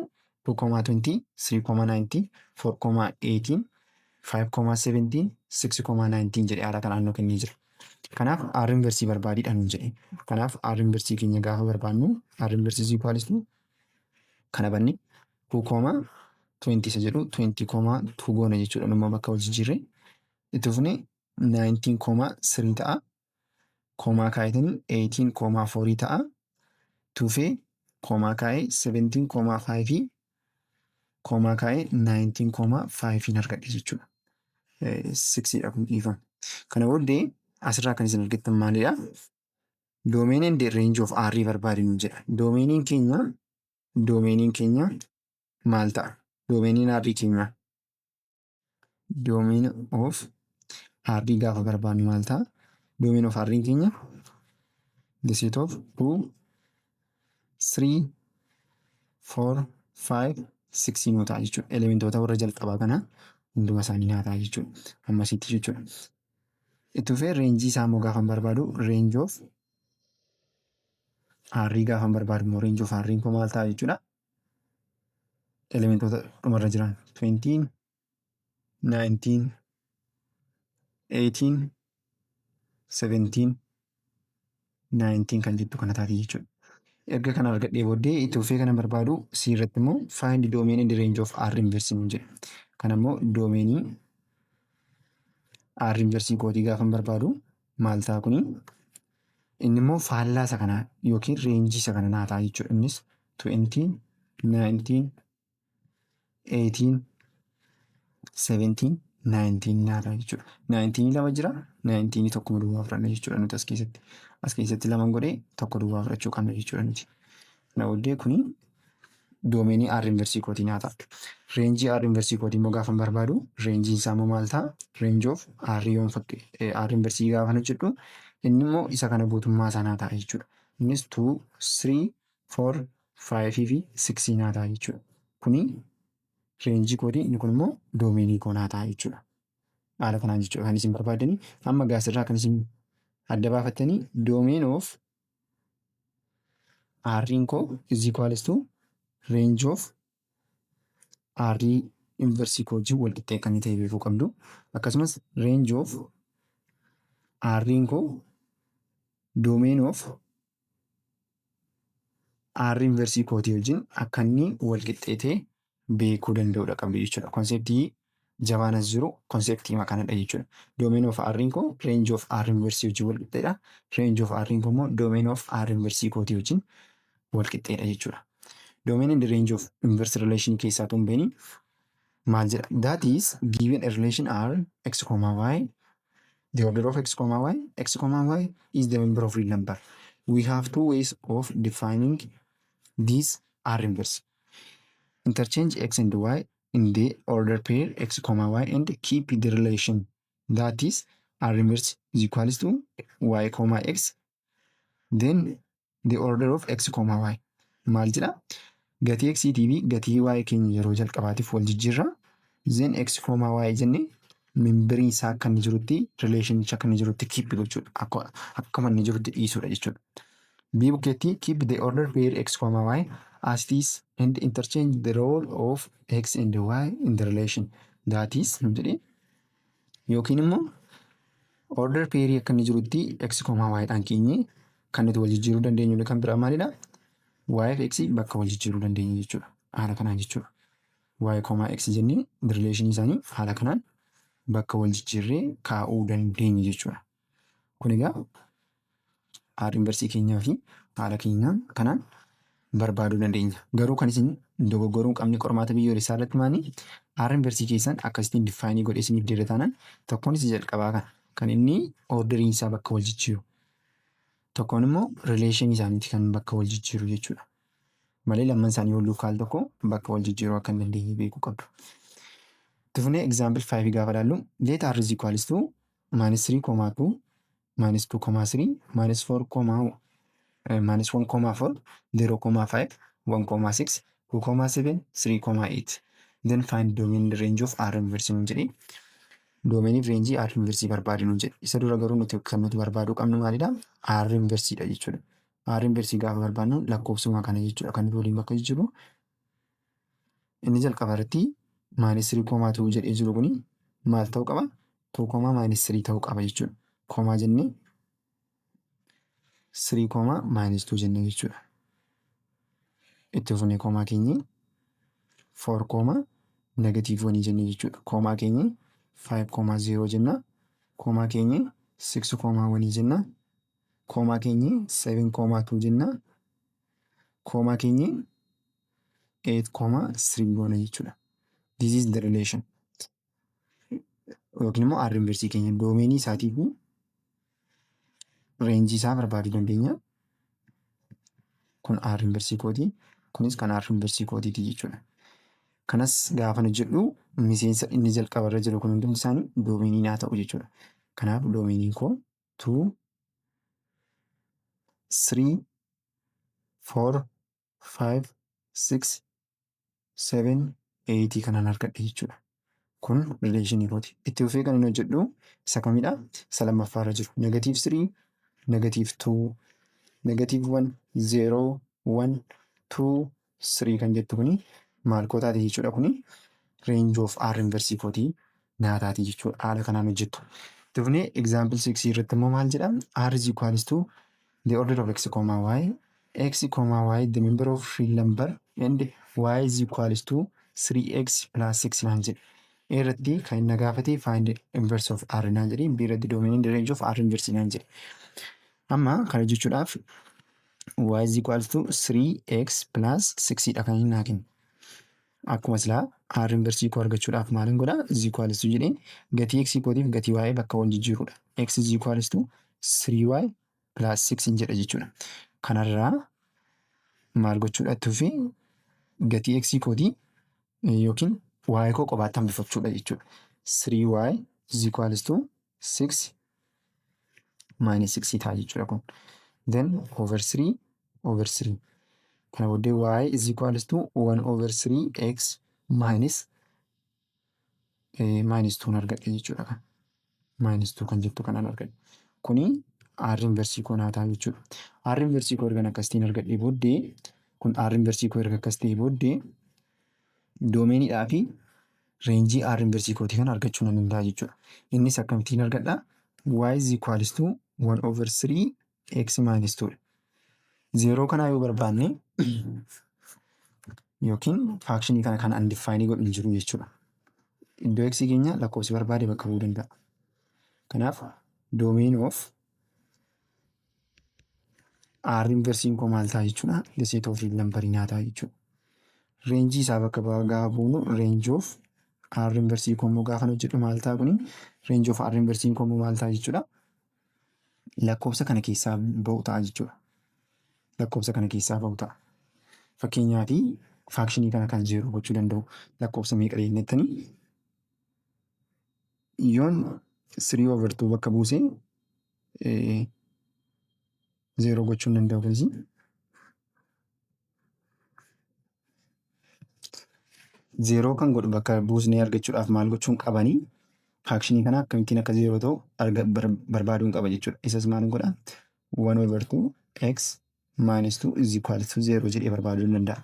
2,20, 3,90, 4,18, 5,17, 6,19 jedhee haala kanaan nu kennee jira. Kanaaf R inverse barbaadiidha nuun jedhe. Kanaaf R inverse keenya gaafa barbaannu R inverse is equals to kana banne 2,20 isa jedhu 20,2 goona jechuudha. Dhuma bakka wal jijjiirree itti fufnee 19,3 ta'a. Comma kaayetanii 18,4 ta'a. Tufee comma kaayee 17,5, comma kaayee 19,5 argadhe jechuudha. Sixiidha kun, dhiifama. Kana booddee asirraa kan isin argattan maalidha? Domain and range of R barbaadi nuun jedha. Domainiin keenya maal ta'a? Domainiin R keenyaa. Domain of R gaafa barbaadnu maal ta'a? Domain of R keenya the set of 2, 3, 4, 5, 6 nuu ta'a jechuudha. Elementoota warra jalqabaa kana hunduma isaanii naa ta'a jechuudha. Ammasitti jechuudha. Itti fufee rangeii isaa immoo gaafa barbaadu, range of R gaafa barbaadu immoo, range of R koo maal ta'a jechuudha? Elementoota dhumarra jiran 20, 19, 18, 17, 19 kan jettu kana taati jechuudha. Erga kana argadhee booddee itti fufee kana barbaadu, C irratti immoo find domain and range of R inverse nuun jedhe. Kana immoo domainii R inverse kootii gaafa barbaadu maal ta'a kuni? Inni immoo faallaa isa kanaa yookiin rangeii isa kana naa ta'a jechuudha. Innis 20, 19, 18, 17, 19 naa ta'a jechuudha. 19 lama jira, 19 tokkuma duwwaa fudhanna jechuudha nuti as keessatti. As keessatti lama godhee tokko duwwaa fudhachuu qabna jechuudha nuti. Kana booddee kuni domainii R inverse kootii naa ta'a. Rangeii R inverse kootii immoo gaafa barbaadu, rangeiin isaa immoo maal ta'a? Range of R yoon fakkii R inverse gaafa hojjedhu, inni immoo isa kana guutummaa isaa naa ta'a jechuudha. Innis 2, 3, 4, 5 fi 6 naa ta'a jechuudha. Kuni rangeii kootii, inni kun immoo domainii koo naa ta'a jechuudha. Haala kanaan jechuudha kan isin barbaaddanii. Amma gaasirraa kan isin adda baafattanii, domain of R'n koo is equals to range of R inverse koo wajjin wal qixxee akka inni ta'e beekuu qabdu. Akkasumas range of R'n koo domain of R inverse kootii wajjin akka inni wal qixxee ta'e beekuu danda'uudha qabdu jechuudha. Conceptii jabaan as jiru conceptii kanadha jechuudha. Domain of R'n koo range of R inverse wajjin wal qixxeedha. Range of R'n koo immoo domain of R inverse kootii wajjin wal qixxeedha jechuudha. Domain and range of inverse relation keessaa tun beeni maal jedha? That is, given a relation R x comma y, the order of x comma y, x comma y is the member of real number. We have two ways of defining this R inverse. Interchange x and y in the order pair x comma y and keep the relation, that is, R inverse is equals to y comma x, then the order of x comma y. Maal jedha? Gatii x fi gatii y keenya yeroo jalqabaatiif wal jijjiirra. Then x comma y jennee memberii isaa akka inni jirutti, relationicha akka inni jirutti keep gochuudha. Akkuma inni jirutti dhiisuudha jechuudha. B bukkeetti keep the order pair x comma y as it is and interchange the role of x and y in the relation. That is nu jedhee, yookiin immoo order pairii akka inni jirutti x comma y dhaan keenyee kan nuti wal jijjiiruu dandeenyu kan biraa maalidha? Y fi x bakka wal jijjiiruu dandeenya jechuudha. Haala kanaan jechuudha. Y comma x jennee relationii isaanii haala kanaan bakka wal jijjiirree kaa'uu dandeenya jechuudha. Kun egaa R inverseii keenyaa fi haala keenyaa kanaan barbaaduu dandeenya. Garuu kan isin dogoggoruu hin qabne qormaata biyyoolessaa irratti maali? R inverseii keessan akkasittiin defineii godhee isiniif deera taanaan, tokkoon isa jalqabaa kana kan inni orderiin isaa bakka wal jijjiiru. Tokkoon immoo relationii isaaniiti kan bakka wal jijjiiru jechuudha. Malee lamman isaanii wal duukaa al tokko bakka wal jijjiiruu akka hin dandeenye beekuu qabdu. Itti fufnee example 5 gaafa ilaallu, let r is equals to minus 3 comma 2, minus 2 comma 3, minus 4 comma minus 1 comma 4, 0 comma 5, 1 comma 6, 2 comma 7, 3 comma 8. Then find domain, range of R inverse nuun jedhee, domainii fi rangeii R inverse barbaadi nuun jedhe. Isa dura garuu nuti kan nuti barbaaduu qabnu maalidha? R inverse dha jechuudha. R inverse gaafa barbaadnu lakkoofsuma kana jechuudha kan nuti waliin bakka jijjiirru. Inni jalqaba irratti minus 3 comma 2 jedhee jiru kuni maal ta'uu qaba? 2 comma minus 3 ta'uu qaba jechuudha. Comma jennee 3 comma minus 2 jennee jechuudha. Itti fufnee comma keenyi 4 comma negative 1 jennee jechuudha. Comma keenyi 5 comma 0 jenna. Comma keenyi 6 comma 1 jenna. Comma keenyi 7 comma 2 jenna. Comma keenyi 8 comma 3 goona jechuudha. This is the relation. Yookiin immoo R inverse keenya domainii isaatii fi Range isaa barbaaduu dandeenya. Kun R inverse kooti. Kunis kan R inverse kootiiti jechuudha. Kanas gaafa hojjedhu miseensa inni jalqabarra jiru kun hundumti isaanii domain naa ta'u jechuudha. Kanaaf domainiin koo 2, 3, 4, 5, 6, 7, 8 kanan argadhe jechuudha. Kun relation kooti. Itti fufee kan inni hojjedhu isa kamidha? Isa lammaffaarra jiru. Negative 3, negative 2, negative 1, 0, 1, 2, 3 kan jettu kuni maal koo taate jechuudha kuni range of R inverse kootii naa taate jechuudha. Haala kanaan hojjettu. Itti fufnee example 6 irratti immoo maal jedha? R is equals to the order of x comma y, x comma y the member of real number, and y is equals to 3x plus 6 naan jedhe. A irratti kan inni na gaafate find inverse of R naan jedhe. B irratti domain and range of R inverse naan jedhe. Amma kana jechuudhaaf y is equals to 3x plus 6 dha kan inni naa kennu. Akkuma silaa R inverse koo argachuudhaaf maalin godhaa? Is equals to jedhee gatii x kootiif gatii y bakka wal jijjiirudha. X is equals to 3y plus 6 hin jedha jechuudha. Kanarraa maal gochuudha? Itti fufee gatii x kootii yookiin y koo qobaatti hambifachuudha jechuudha. 3y is equals to 6 minus 6 ta'a jechuudha kun. Then over 3 over 3. Kana booddee y is equals to 1 over 3 x minus 2 argadhe jechuudha kan. Minus 2 kan jettu kanaan argadhe. Kuni R inverse koo naa ta'a jechuudha. R inverse koo erga akkasitiin argadhee booddee, kun R inverse koo erga akkas ta'ee booddee, domainiidhaa fi range R inverse kootii kana argachuu nan danda'a jechuudha. Innis akkamittiin argadhaa? Y is equals to 1 over 3 x minus 2 dha. Zeeroo kanaa yoo barbaanne yookiin function kana kan undefined godhu hin jiru jechuudha. Iddoo x keenya lakkoofsi barbaade bakka bu'uu danda'a. Kanaaf domain of R inversiin koo maal ta'a jechuudha? The set of real number naa ta'a jechuudha. Range isaa bakka gaafa buunu, range of R inverse koo immoo gaafa hojjedhu maal ta'a kuni? Range of R inversiin koo immoo maal ta'a jechuudha? Lakkoofsa kana keessaa ba'u ta'a jechuudha. Lakkoofsa kana keessaa ba'u ta'a. Fakkeenyaaf, function kana kan zeeroo gochuu danda'u lakkoofsa meeqa jennettanii, yoon 3 over 2 bakka buusee zeeroo gochuu hin danda'u kunis. Zeeroo kan godhu bakka buusnee argachuudhaaf maal gochuun qabanii? Function kana akkamittiin akka zeeroo ta'u barbaaduun qaba jechuudha. Isas maal godhaa? 1 over 2 x minus 2 is equal to 0 jedhee barbaaduu ni danda'a.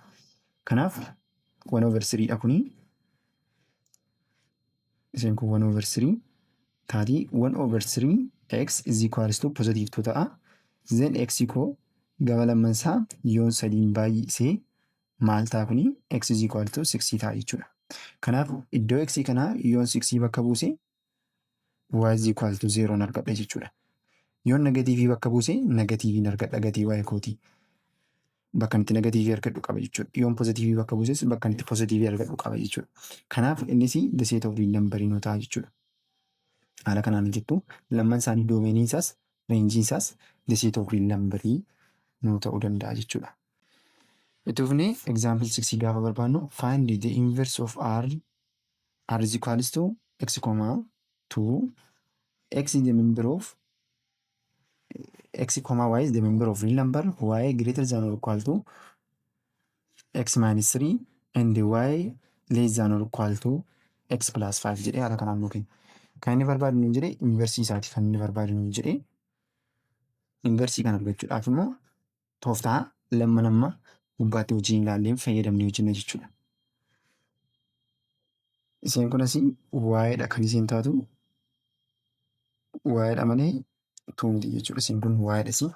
Kanaaf 1 over 3 dha kuni. Isheen kun 1 over 3 taatii 1 over 3 x is equals to positive 2 ta'a. Then x koo gama lammansaa yoon sadiin baay'isee maal ta'a kuni? X is equal to 6 ta'a jechuudha. Kanaaf iddoo x kanaa yoon 6 bakka buuse, y is equal to 0 argadha jechuudha. Yoon negative bakka buuse, negativeiin argadha gatii y kootii. Bakka itti negative argadhu qaba jechuudha. Yoon positive bakka buuses bakka itti positive argadhu qaba jechuudha. Kanaaf innis the set of real number nuu ta'a jechuudha. Haala kanaan hojjettu. Lamman isaanii domainiin isaas rangeiin isaas the set of real number nuu ta'uu danda'a jechuudha. Itti fufnee example 6 gaafa barbaadnu, find the inverse of r, r is equals to x comma 2, x is the member of x comma y is the member of real number, y greater than or equal to x minus 3 and y less than or equal to x plus 5 jedhee haala kanaan nuu kenna. Kan inni barbaadu nuun jedhee inverse isaati kan inni barbaadu nuun jedhee. Inverse kana argachuudhaaf immoo tooftaa lamman amma gubbaatti wajjin ilaallee fayyadamnee hojjenna jechuudha. Isheen kun asii y dha kan isheen taatu, y dha malee two miti jechuudha. Isheen kun y dha si.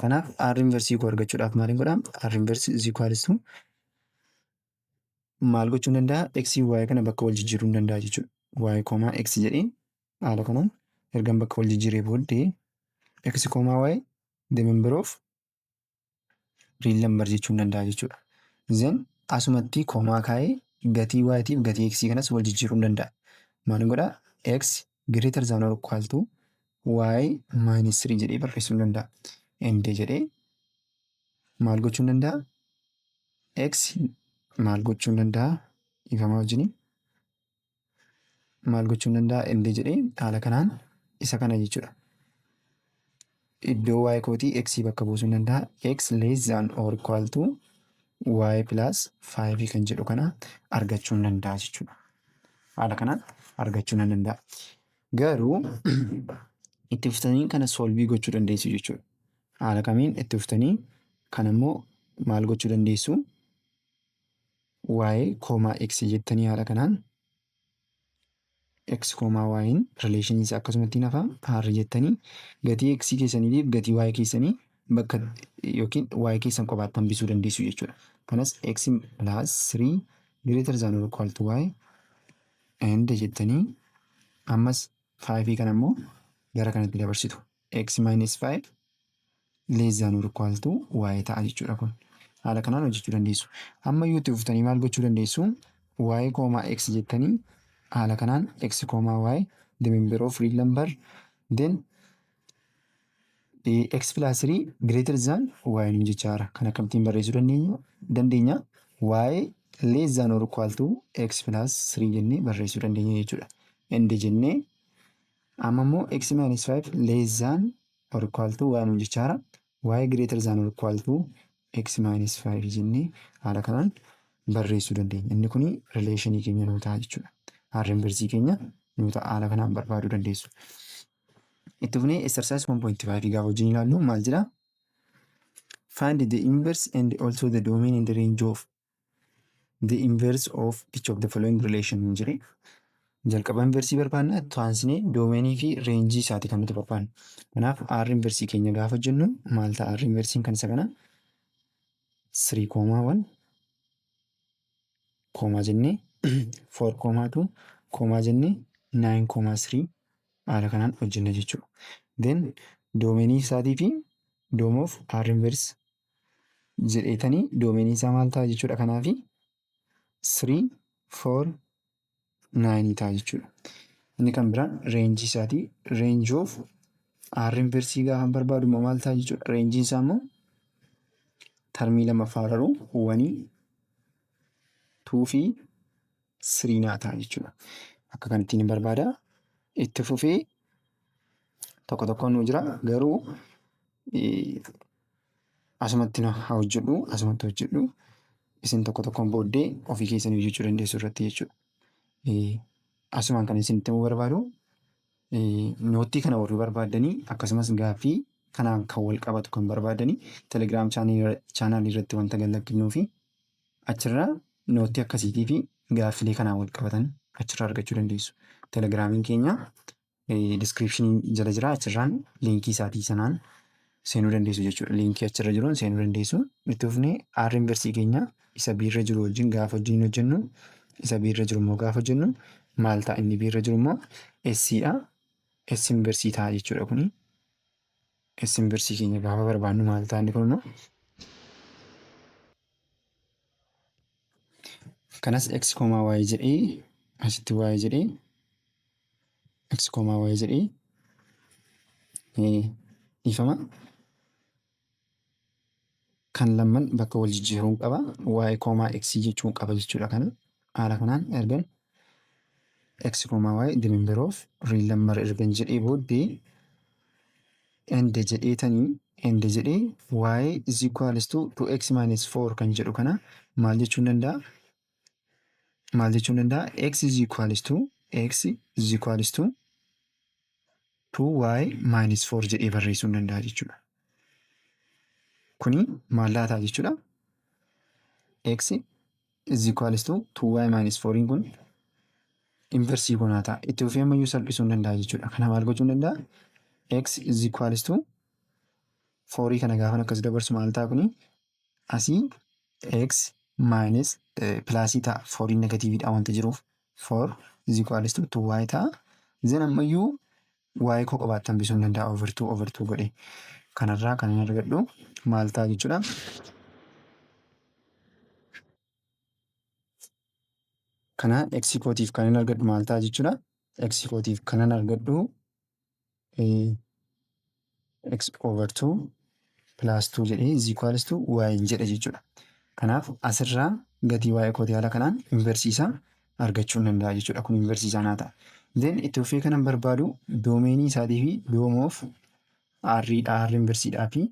Kanaaf R inverse koo argachuudhaaf maaliin godhaa? R inverse is equals to maal gochuu danda'a? X y kana bakka wal jijjiiruu hin danda'a jechuudha. Y comma x jedhee haala kanaan ergan bakka wal jijjiiree booddee, x comma y the member of real number jechuu hin danda'a jechuudha. Then asumatti comma kaa'ee gatii y tiif gatii x kanas wal jijjiiruu hin danda'a. Maal godhaa? X greater than or equal to y minus 3 jedhee barreessuu ni danda'a. And jedhee maal gochuu ni danda'a? X maal gochuu ni danda'a? Ifama wajjin maal gochuu ni danda'a? And jedhee haala kanaan isa kana jechuudha. Iddoo y kootii x bakka buusuu ni danda'a. X less than or equal to y plus 5 kan jedhu kana argachuu ni danda'a jechuudha. Haala kanaan argachuu ni danda'a. Garuu itti fuftanii kana solve gochuu dandeessu jechuudha. Haala kamiin itti fuftanii kana immoo maal gochuu dandeessu? Y comma x jettanii haala kanaan x comma y'n relationii isaa akkasumatti hafa r jettanii gatii x keessaniitiif gatii y keessanii bakka yookiin y keessan kophaatti hambisuu dandeessu jechuudha. Kanas x plus 3 greater than or equal to y and jettanii ammas 5 kana immoo gara kanatti dabarsitu. X minus 5 less than or equal to y ta'a jechuudha kun. Haala kanaan hojjechuu dandeessu. Amma iyyuu itti fuftanii maal gochuu dandeessu? Y comma x jettanii haala kanaan x comma y, the member of real number, then x plus 3 greater than y nu jechaara. Kan akkamittiin barreessuu dandeenya? Y less than or equal to x plus 3 jennee barreessuu dandeenya jechuudha. And jennee amma immoo x minus 5 less than or equal to y nu jechaara. Y greater than or equal to x minus 5 jennee haala kanaan barreessuu dandeenya. Inni kuni relationii keenya nuu ta'a jechuudha. R inversii keenya nuu ta'a, haala kanaan barbaaduu dandeessu. Itti fufnee exercise 1.5 gaafa wajjin ilaallu maal jedhaa? Find the inverse and also the domain and the range of the inverse of each of the following relation jedhee, jalqaba inversii barbaanna, itti domainii fi rangeii isaati kan nuti barbaannu. Kanaaf R inversii keenya gaafa jennu maal ta'a? R inversiin kan isa kana 3 comma 1 comma jennee 4 comma 2 comma jennee 9 comma 3 haala kanaan hojjenna jechuudha. Then domainii isaatii fi dom of R inverse jedheetanii domainii isaa maal ta'a jechuudha, kanaafi 3 4 9 ta'a jechuudha. Inni kan biraan rangeii isaatii, range of R inversii gaafa barbaadu immoo maal ta'a jechuudha. Rangeiin isaa immoo termii lammaffaa irra oneii, two fi three naa ta'a jechuudha. Akka kanattiin barbaada. Itti fufee tokko tokkoon nu jira, garuu asumatti haa hojjedhu, asumatti hojjedhu, isin tokko tokkoon booddee ofii keessanii hojjechuu dandeessu irratti jechuudha. Asumaan kan isinitti himuu barbaadu, noteii kana warri barbaaddanii akkasumas gaaffii kanaan kan wal qabatu kan barbaaddanii, Telegram channelii irratti wanta gad lakkifnuu fi achirraa noteii akkasiitii fi gaaffilee kanaan wal qabatan achirraa argachuu dandeessu. Telegramiin keenya descriptionii jala jira, achirraan linkii isaatii sanaan seenuu dandeessu jechuudha. Linkii achirra jiruun seenuu dandeessu. Itti fufnee R inversii keenya isa B irra jiru wajjin gaafa wajjin hojjennu, isa B irra jiru immoo gaafa hojjennu maal ta'a? Inni B irra jiru immoo S dha. S inversii ta'a jechuudha kuni. S inversii keenya gaafa barbaannu maal ta'a inni kun immoo? Kanas x comma y jedhee, asitti y jedhee, x comma y jedhee, dhiifama, kan lamman bakka wal jijjiiruun qaba, y comma x jechuun qaba jechuudha. Kana haala kanaan ergan x comma y the member of real number ergan jedhee booddee, and jedheetanii, and jedhee y is equals to 2x minus 4 kan jedhu kana maal jechuun danda'a? Maal jechuun danda'a? X is equals to 2y minus 4 jedhee barreessuu danda'a jechuudha. Kuni maal laataa jechuudha? X is equals to 2y minus 4 kun inversii kunaa ta'a. Itti fufee ammayyuu salphisuu hin danda'a jechuudha. Kana maal gochuu hin danda'a? X is equals to 4 kana gaafa akkas dabarsu maal ta'a kuni? Asii x minus plusii ta'a. 4 negativeiidha wanta jiruuf 4 is equals to 2y ta'a. Then ammayyuu y koo qobaatti hambisuu hin danda'a, over 2 over 2 godhe. Kanarraa kan inni argadhu maal ta'a jechuudha? Kana x kootiif kan inni argadhu maal ta'a jechuudha? X kootiif kanan argadhu x over 2 plus 2 jedhee is equals to y jedha jechuudha. Kanaaf asirraa gatii y kootii haala kanaan inversii isaa argachuu hin danda'a jechuudha. Kun inversii isaa naa ta'a. Then itti fufee kanan barbaadu domainii isaatii fi domain of R'dha, R inversiidhaa fi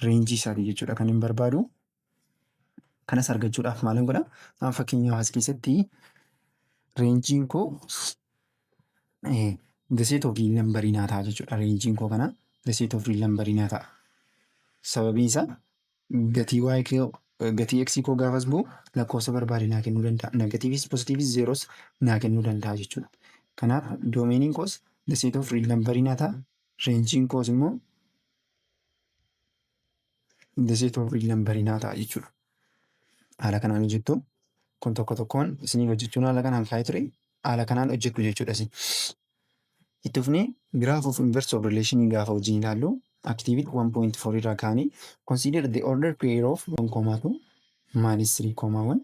rangeii isaatii jechuudha kan hin barbaadu. Kanas argachuudhaaf maalan godha? Amma fakkeenyaaf as keessatti rangeiin koo the set of real numberii naa ta'a jechuudha. Rangeiin koo kana the set of real numberii naa ta'a. Sababiin isaa gatii y koo, gatii x koo gaafas bu'u lakkoofsa barbaade naa kennuu danda'a. Negativeis, positiveis, zeros naa kennuu danda'a jechuudha. Kanaaf domainiin koos the set of real numberii naa ta'a. Rangeiin koos immoo the set of real numberii naa ta'a jechuudha. Haala kanaan hojjettu. Kun tokko tokkoon isiniif hojjechuun haala kanaan kaa'ee ture. Haala kanaan hojjettu jechuudha isin. Itti fufnee graph of inverse of relation gaafa wajjin ilaallu, activity 1.4 irraa kaanii, consider the order pair of 1, 2, minus 3, 1,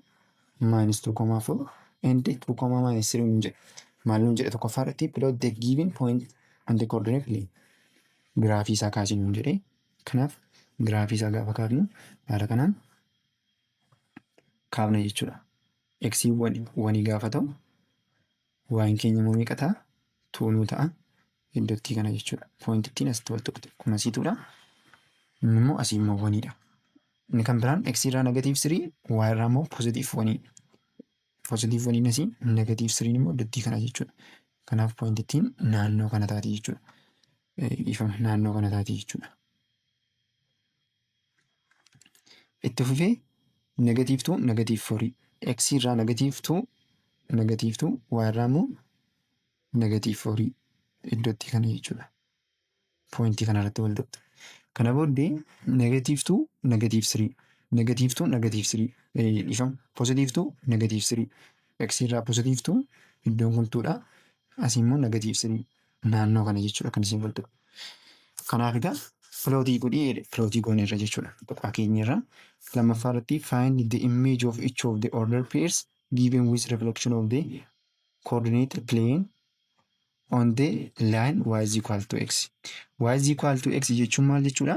minus 2, 4 and 2, minus 3 nuun jedhe. Maal nuun jedhe? Tokkoffaa irratti plot the given point on the coordinate plane. Giraafii isaa kaasii nuun jedhe. Kanaaf giraafii isaa gaafa kaafnu haala kanaan kaafna jechuudha. X oneii gaafa ta'u, y'n keenya immoo meeqa ta'a? Two nuu ta'a. Iddootti kana jechuudha. Pointittiin asitti wal tuqxe. Kun asii twodha. Inni immoo asii immoo oneiidha. Inni kan biraan x irraa negative 3, y irraa immoo positive oneii. Positive oneiin asii, negative 3 immoo iddootti kana jechuudha. Kanaaf pointittiin naannoo kana taati jechuudha. Dhiifama, naannoo kana taati jechuudha. Itti fufee negative 2, negative 4, x irraa negative 2, negative 2, y irraa immoo negative 4 iddootti kana jechuudha. Pointii kanarratti wal tuqxe. Kana booddee negative 2, negative 3, negative 2, negative 3, dhiifama, positive 2, negative 3, x irraa positive 2, iddoon kun twodha. Asii immoo negative 3, naannoo kana jechuudha kan isin wal tuqxe. Kanaaf egaa plotii godhii jedhe, plotii gooneerra jechuudha. Tuqaa keenyarra. Lammaffaa irratti find the image of each of the order pairs given with reflection of the coordinate plane on the line y is equal to x. Y is equal to x jechuun maal jechuudha?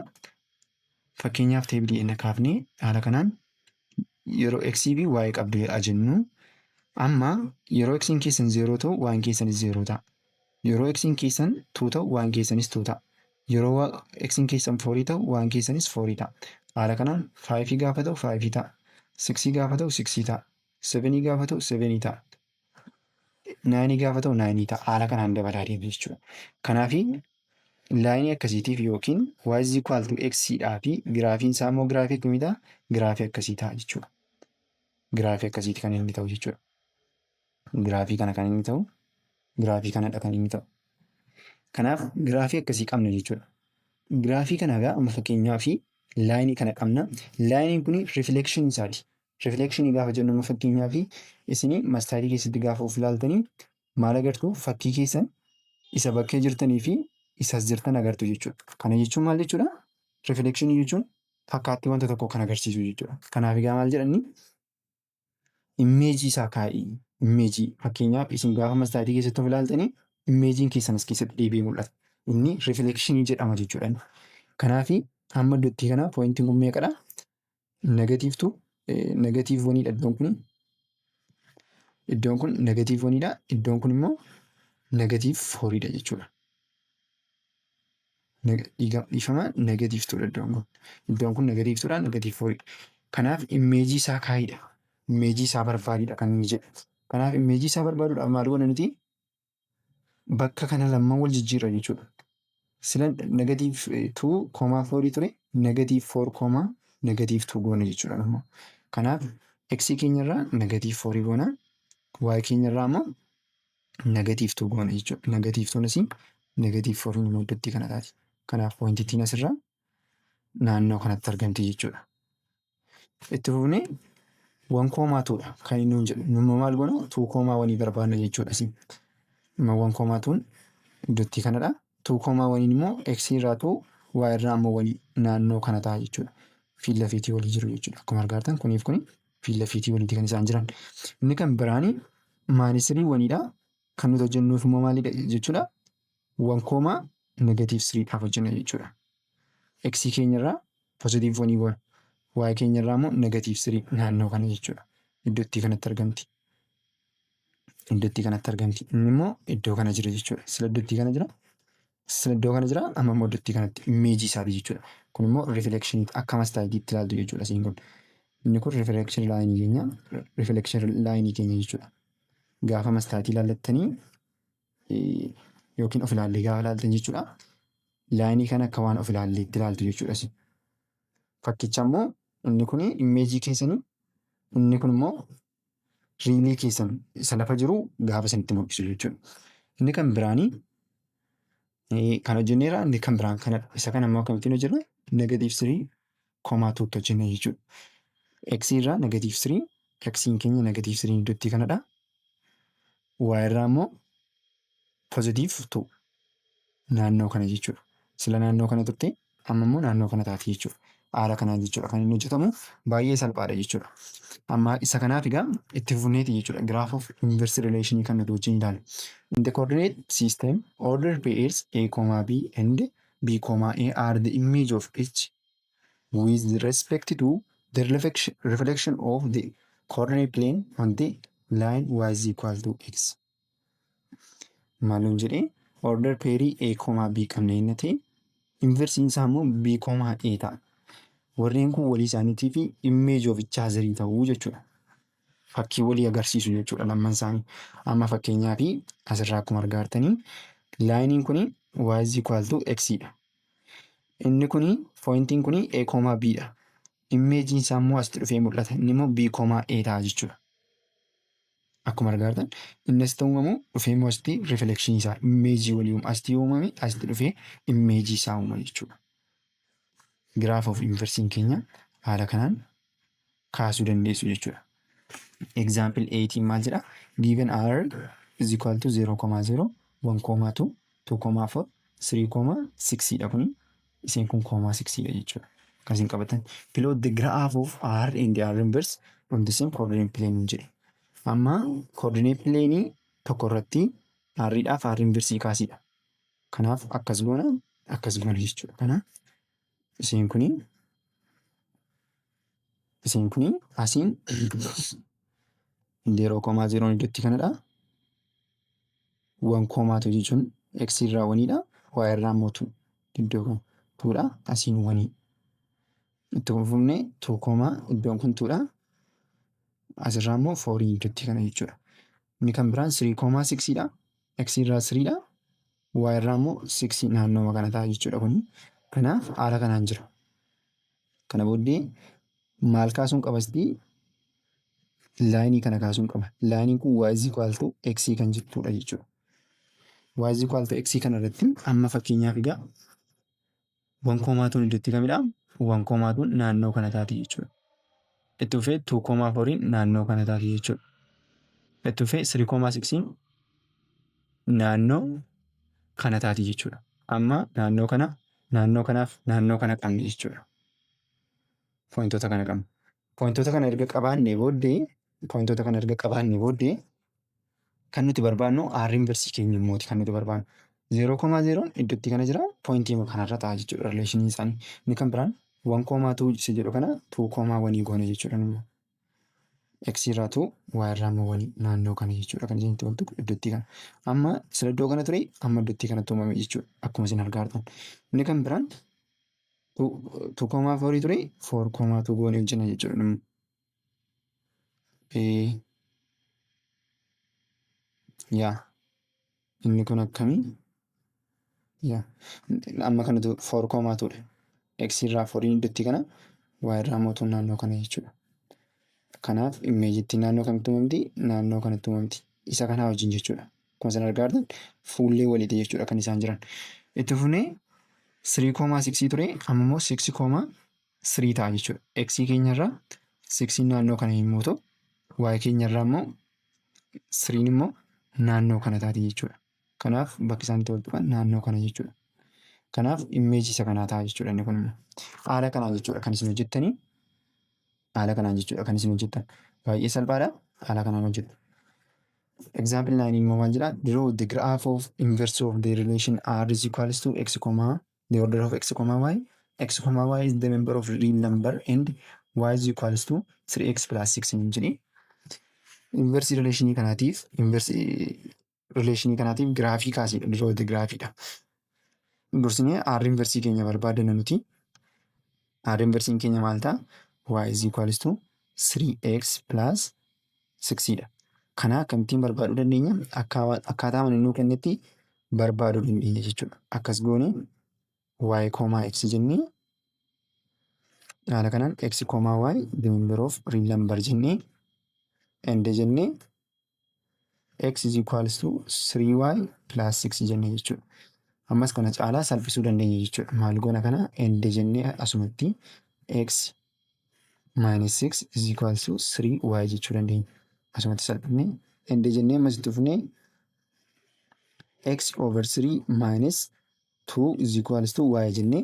Fakkeenyaaf tableii inni kaafnee haala kanaan yeroo x fi y qabdu jedha jennu, amma yeroo x keessan 0 ta'u, y keessanis 0 ta'a. Yeroo x keessan 2 ta'u, y keessanis 2 ta'a. Yeroo x keessan 4 ta'u, y keessanis 4 ta'a. Haala kanaan 5 gaafa ta'u 5 ta'a. 6 gaafa ta'u 6 ta'a. 7 gaafa ta'u 7 ta'a. 9 gaafa ta'u 9 ta'a. Haala kanaan dabalaa deema jechuudha. Kanaafi lineii akkasiitiif yookiin y is equal to x dhaa fi giraafiin isaa immoo giraafii akkamii ta'a? Giraafii akkasii ta'a jechuudha. Giraafii akkasiiti kan inni ta'u jechuudha. Giraafii kana kan inni ta'u, giraafii kanadha kan inni ta'u. Kanaaf giraafii akkasii qabna jechuudha. Giraafii kana egaa amma fakkeenyaaf lineii kana qabna. Lineiin kun riflekshinii isaati. Riflekshinii gaafa jennu, amma fakkeenyaaf isin mastaayitii keessatti gaafa of ilaaltanii maal agartu? Fakkii keessan isa bakkee jirtanii fi isas jirtan agartu jechuudha. Kana jechuun maal jechuudha? Riflekshinii jechuun fakkaattii wanta tokkoo kan agarsiisu jechuudha. Kanaaf egaa maal jedhani? Imageii isaa kaa'ii. Imageii fakkeenyaaf isin gaafa mastaayitii keessatti of ilaaltanii imageiin keessan as keessatti deebi'ee mul'ata. Inni riflekshinii jedhama jechuudha. Kanaafi hamma iddootti kana pointiin kun meeqadha? Negative two, negative oneiidha iddoon kun. Iddoon kun negative oneiidha. Iddoon kun immoo negative fouriidha jechuudha. Dhiifama, negative twodha iddoon kun. Iddoon kun negative twodha, negative fouriidha. Kanaaf imageii isaa kaa'idha. Imageii isaa barbaadidha kan inni jedhu. Kanaaf imageii isaa barbaaduudhaaf maal goona nuti? Bakka kana lamman wal jijjiirra jechuudha. Sila negative two comma fourii ture, negative four comma negative two goona jechuudha. Kanaaf x keenyarraa negative fourii goona. Y keenyarraa immoo negative two goona jechuudha. Negative twon asii, negative fouriin immoo iddootti kana taati. Kanaaf pointittiin asirraa naannoo kanatti argamti jechuudha. Itti fufnee one comma twodha kan inni nuun jedhu. Nummoo maal goona? Two comma oneii barbaadna jechuudha asii. One comma twon iddootti kanadha. Two comma oneiin immoo x irraa two, y irraa immoo oneii, naannoo kana ta'a jechuudha. Fiin lafiitii walii jiru jechuudha. Akkuma argaa jirtan kuniif kuni fiin lafiitii waliiti kan isaan jiran. Inni kan biraani minus three oneiidha. Kan nuti hojjennuuf immoo maalidha jechuudha? One comma Negative 3 dhaaf hojjenna jechuudha. X keenyarraa positive 1 goona. Y keenyarraa immoo negative 3 naannoo kana jechuudha. Iddootti kanatti argamti. Iddootti kanatti argamti. Inni immoo iddoo kana jira jechuudha. Sila iddootti kana jira. Sila iddoo kana jira. Amma immoo iddootti kanatti imageii isaati jechuudha. Kun immoo reflectionii akka mastaayitiitti ilaaltu jechuudha isiin kun. Inni kun reflection lineii keenya, reflection lineii keenya jechuudha. Gaafa mastaayitii ilaallattanii yookiin of ilaallee gaafa ilaaltan jechuudha. Lineii kana akka waan of ilaalleetti ilaaltu jechuudha isin. Fakkicha immoo inni kun imageii keessanii, inni kun immoo realii keessan isa lafa jiru gaafa isinitti mul'isu jechuudha. Inni kan biraanii kan hojjenneerra, inni kan biraan kanadha. Isa kana immoo akkamittiin hojjenna? Negative 3 comma 2tti hojjenna jechuudha. X irraa negative 3, X'n keenya negative 3 iddootti kanadha. Y irraa immoo positive 2 naannoo kana jechuudha. Sila naannoo kana turte, amma immoo naannoo kana taati jechuudha. Haala kanaan jechuudha kan inni hojjetamu, baay'ee salphaadha jechuudha. Amma isa kanaaf egaa itti fufneeti jechuudha. Graph of inverse relation kan nuti wajjin ilaallu. In the coordinate system, order pairs A, B and B, A are the image of each with respect to the reflection of the coordinate plane on the line y is equal to x. Maaluun jedhee, order pairii A, B qabna inni ta'e, inversiin isaa immoo B, A ta'a. Warreen kun walii isaaniitii fi image of each other ta'uu jechuudha. Fakkii walii agarsiisu jechuudha lamman isaanii. Amma fakkeenyaaf asirraa akkuma argaa jirtanii, lineiin kuni y is equal to x dha. Inni kuni, pointiin kuni A, B dha. Imageiin isaa immoo asitti dhufee mul'ata. Inni immoo B, A ta'a jechuudha. Akkuma argaa jirtan, inni asitti uumamu dhufee immoo asitti reflectionii isaa imageii walii uuma. Asitti uumame, asitti dhufee imageii isaa uuma jechuudha. Graph of inversiin keenya haala kanaan kaasuu dandeessu jechuudha. Example 18 maal jedha? Given r is equal to 0, 0, 1, 2, 2, 4, 3, 6 dha kuni. Isheen kun comma 6 dha jechuudha. Akkasiin qabatan. Plot the graph of r and r inverse on the same coordinate plane jedhe. Amma coordinate plane tokko irratti r dhaaf r inversii kaasidha. Kanaaf akkas goona, akkas goona jechuudha. Kanaaf isheen kuni asiin 0 comma 0n iddootti kanadha. 1 comma 2 jechuun x irraa oneiidha. Y irraa immoo 2, iddoo kun twodha. Asiin oneii. Itti fufnee 2 comma, iddoon kun twodha. Asirraa immoo fourii iddootti kana jechuudha. Inni kan biraan 3 comma 6dha. X irraa threedha. Y irraa immoo 6 naannoo kana ta'a jechuudha kuni. Kanaaf haala kanaan jira. Kana booddee maal kaasuun qaba asitti? Lineii kana kaasuun qaba. Lineiin kun y is equal to x kan jettudha jechuudha. Y is equal to x kana irratti amma fakkeenyaaf egaa 1 comma twon iddootti kamidha? 1 comma twon naannoo kana taati jechuudha. Itti fufee 2 comma fouriin naannoo kana taati jechuudha. Itti fufee 3 comma 6 naannoo kana taati jechuudha. Amma naannoo kana, naannoo kanaaf naannoo kana qabna jechuudha. Pointoota kana qabna. Pointoota kana erga qabaannee booddee kan nuti barbaannu r inversii keenya immooti kan nuti barbaannu. 0 comma 0n iddootti kana jira, pointii kanarra ta'a jechuudha relationii isaanii. Inni kan biraan 1 comma 2 isa jedhu kana 2 comma oneii goone jechuudha. X irraa 2, Y irraa immoo 1 naannoo kana jechuudha kan isin itti ooltu iddootti kana. Amma sila iddoo kana ture, amma iddootti kanatti uumame jechuudha akkuma isin argaa jirtan. Inni kan biraan 2 comma 4 ture, 4 comma 2 goonee hojjenna jechuudha. Yaa, inni kun akkamii? Yaa, amma kanatu 4 comma 2dha. X irraa fouriin iddootti kana, Y irraa immoo twon naannoo kana jechuudha. Kanaaf imageittiin naannoo kamitti uumamti? Naannoo kanatti uumamti. Isa kanaa wajjin jechuudha. Akkuma isin argaa jirtan fuullee waliiti jechuudha kan isaan jiran. Itti fufnee 3 comma 6 ture, amma immoo 6 comma 3 ta'a jechuudha. X keenyarraa 6 naannoo kana yommuu ta'u, Y keenyarraa immoo 3 immoo naannoo kana taati jechuudha. Kanaaf bakki isaan itti wal tuqan naannoo kana jechuudha. Kanaaf imageii isa kanaa ta'a jechuudha inni kun immoo. Haala kanaan jechuudha kan isin hojjettanii. Haala kanaan jechuudha kan isin hojjettan. Baay'ee salphaadha. Haala kanaan hojjettu. Example 9 immoo maal jedhaa? Draw the graph of inverse of the relation r is equals to x comma the order of x comma y, x comma y is the member of real number and y is equals to 3x plus 6 hin jedhi. Inverse relationii kanaatiif, inverse relationii kanaatiif giraafii kaasidha. Draw the graphiidha. Dursinee r inversii keenya barbaadana nuti. R inversiin keenya maal ta'a? Y is equals to 3x plus 6 dha. Kana akkamittiin barbaaduu dandeenya? Akkaataa inni nuu kennetti barbaaduu dandeenya jechuudha. Akkas goone, y comma x jennee, haala kanaan x comma y the member of real number jennee, and jennee, x is equals to 3y plus 6 jennee jechuudha. Ammas kana caalaa salphisuu dandeenya jechuudha. Maal goona? Kana and jennee asumatti x minus 6 is equals to 3y jechuu dandeenya. Asumatti salphisnee and jennee, ammas itti fufnee x over 3 minus 2 is equals to y jennee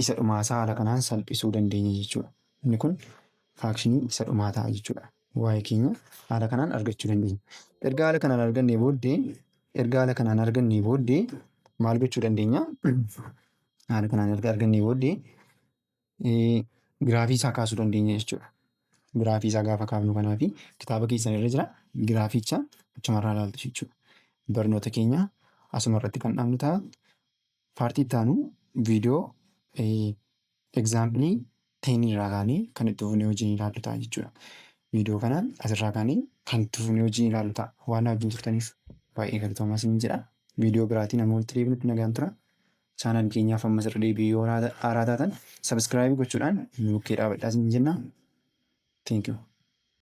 isa dhumaasaa haala kanaan salphisuu dandeenya jechuudha. Inni kun functionii isa dhumaa ta'a jechuudha. Y keenya haala kanaan argachuu dandeenya. Erga haala kanaan argannee booddee maal gochuu dandeenya? Haala kanaan erga argannee booddee giraafii isaa kaasuu dandeenya jechuudha. Giraafii isaa gaafa kaafnu kanaafi kitaaba keessan irra jira. Giraaficha achumarraa ilaaltu jechuudha. Barnoota keenya asuma irratti kan dhaabnu ta'a. Partii itti aanu viidiyoo example 10 irraa kaanee kan itti fufnee wajjin ilaallu ta'a jechuudha. Viidiyoo kana asirraa kaanee kan itti fufnee wajjin ilaallu ta'a. Waan na wajjin turtaniif baay'ee galatoomaa isiniin jedha. Viidiyoo biraatiin amma walitti deebinutti nagaan tura. Channel keenyaaf ammas irra deebi'ee yoo haaraa taatan subscribe gochuudhaan nu bukkee dhaabadhaa isiniin jenna. Thank you.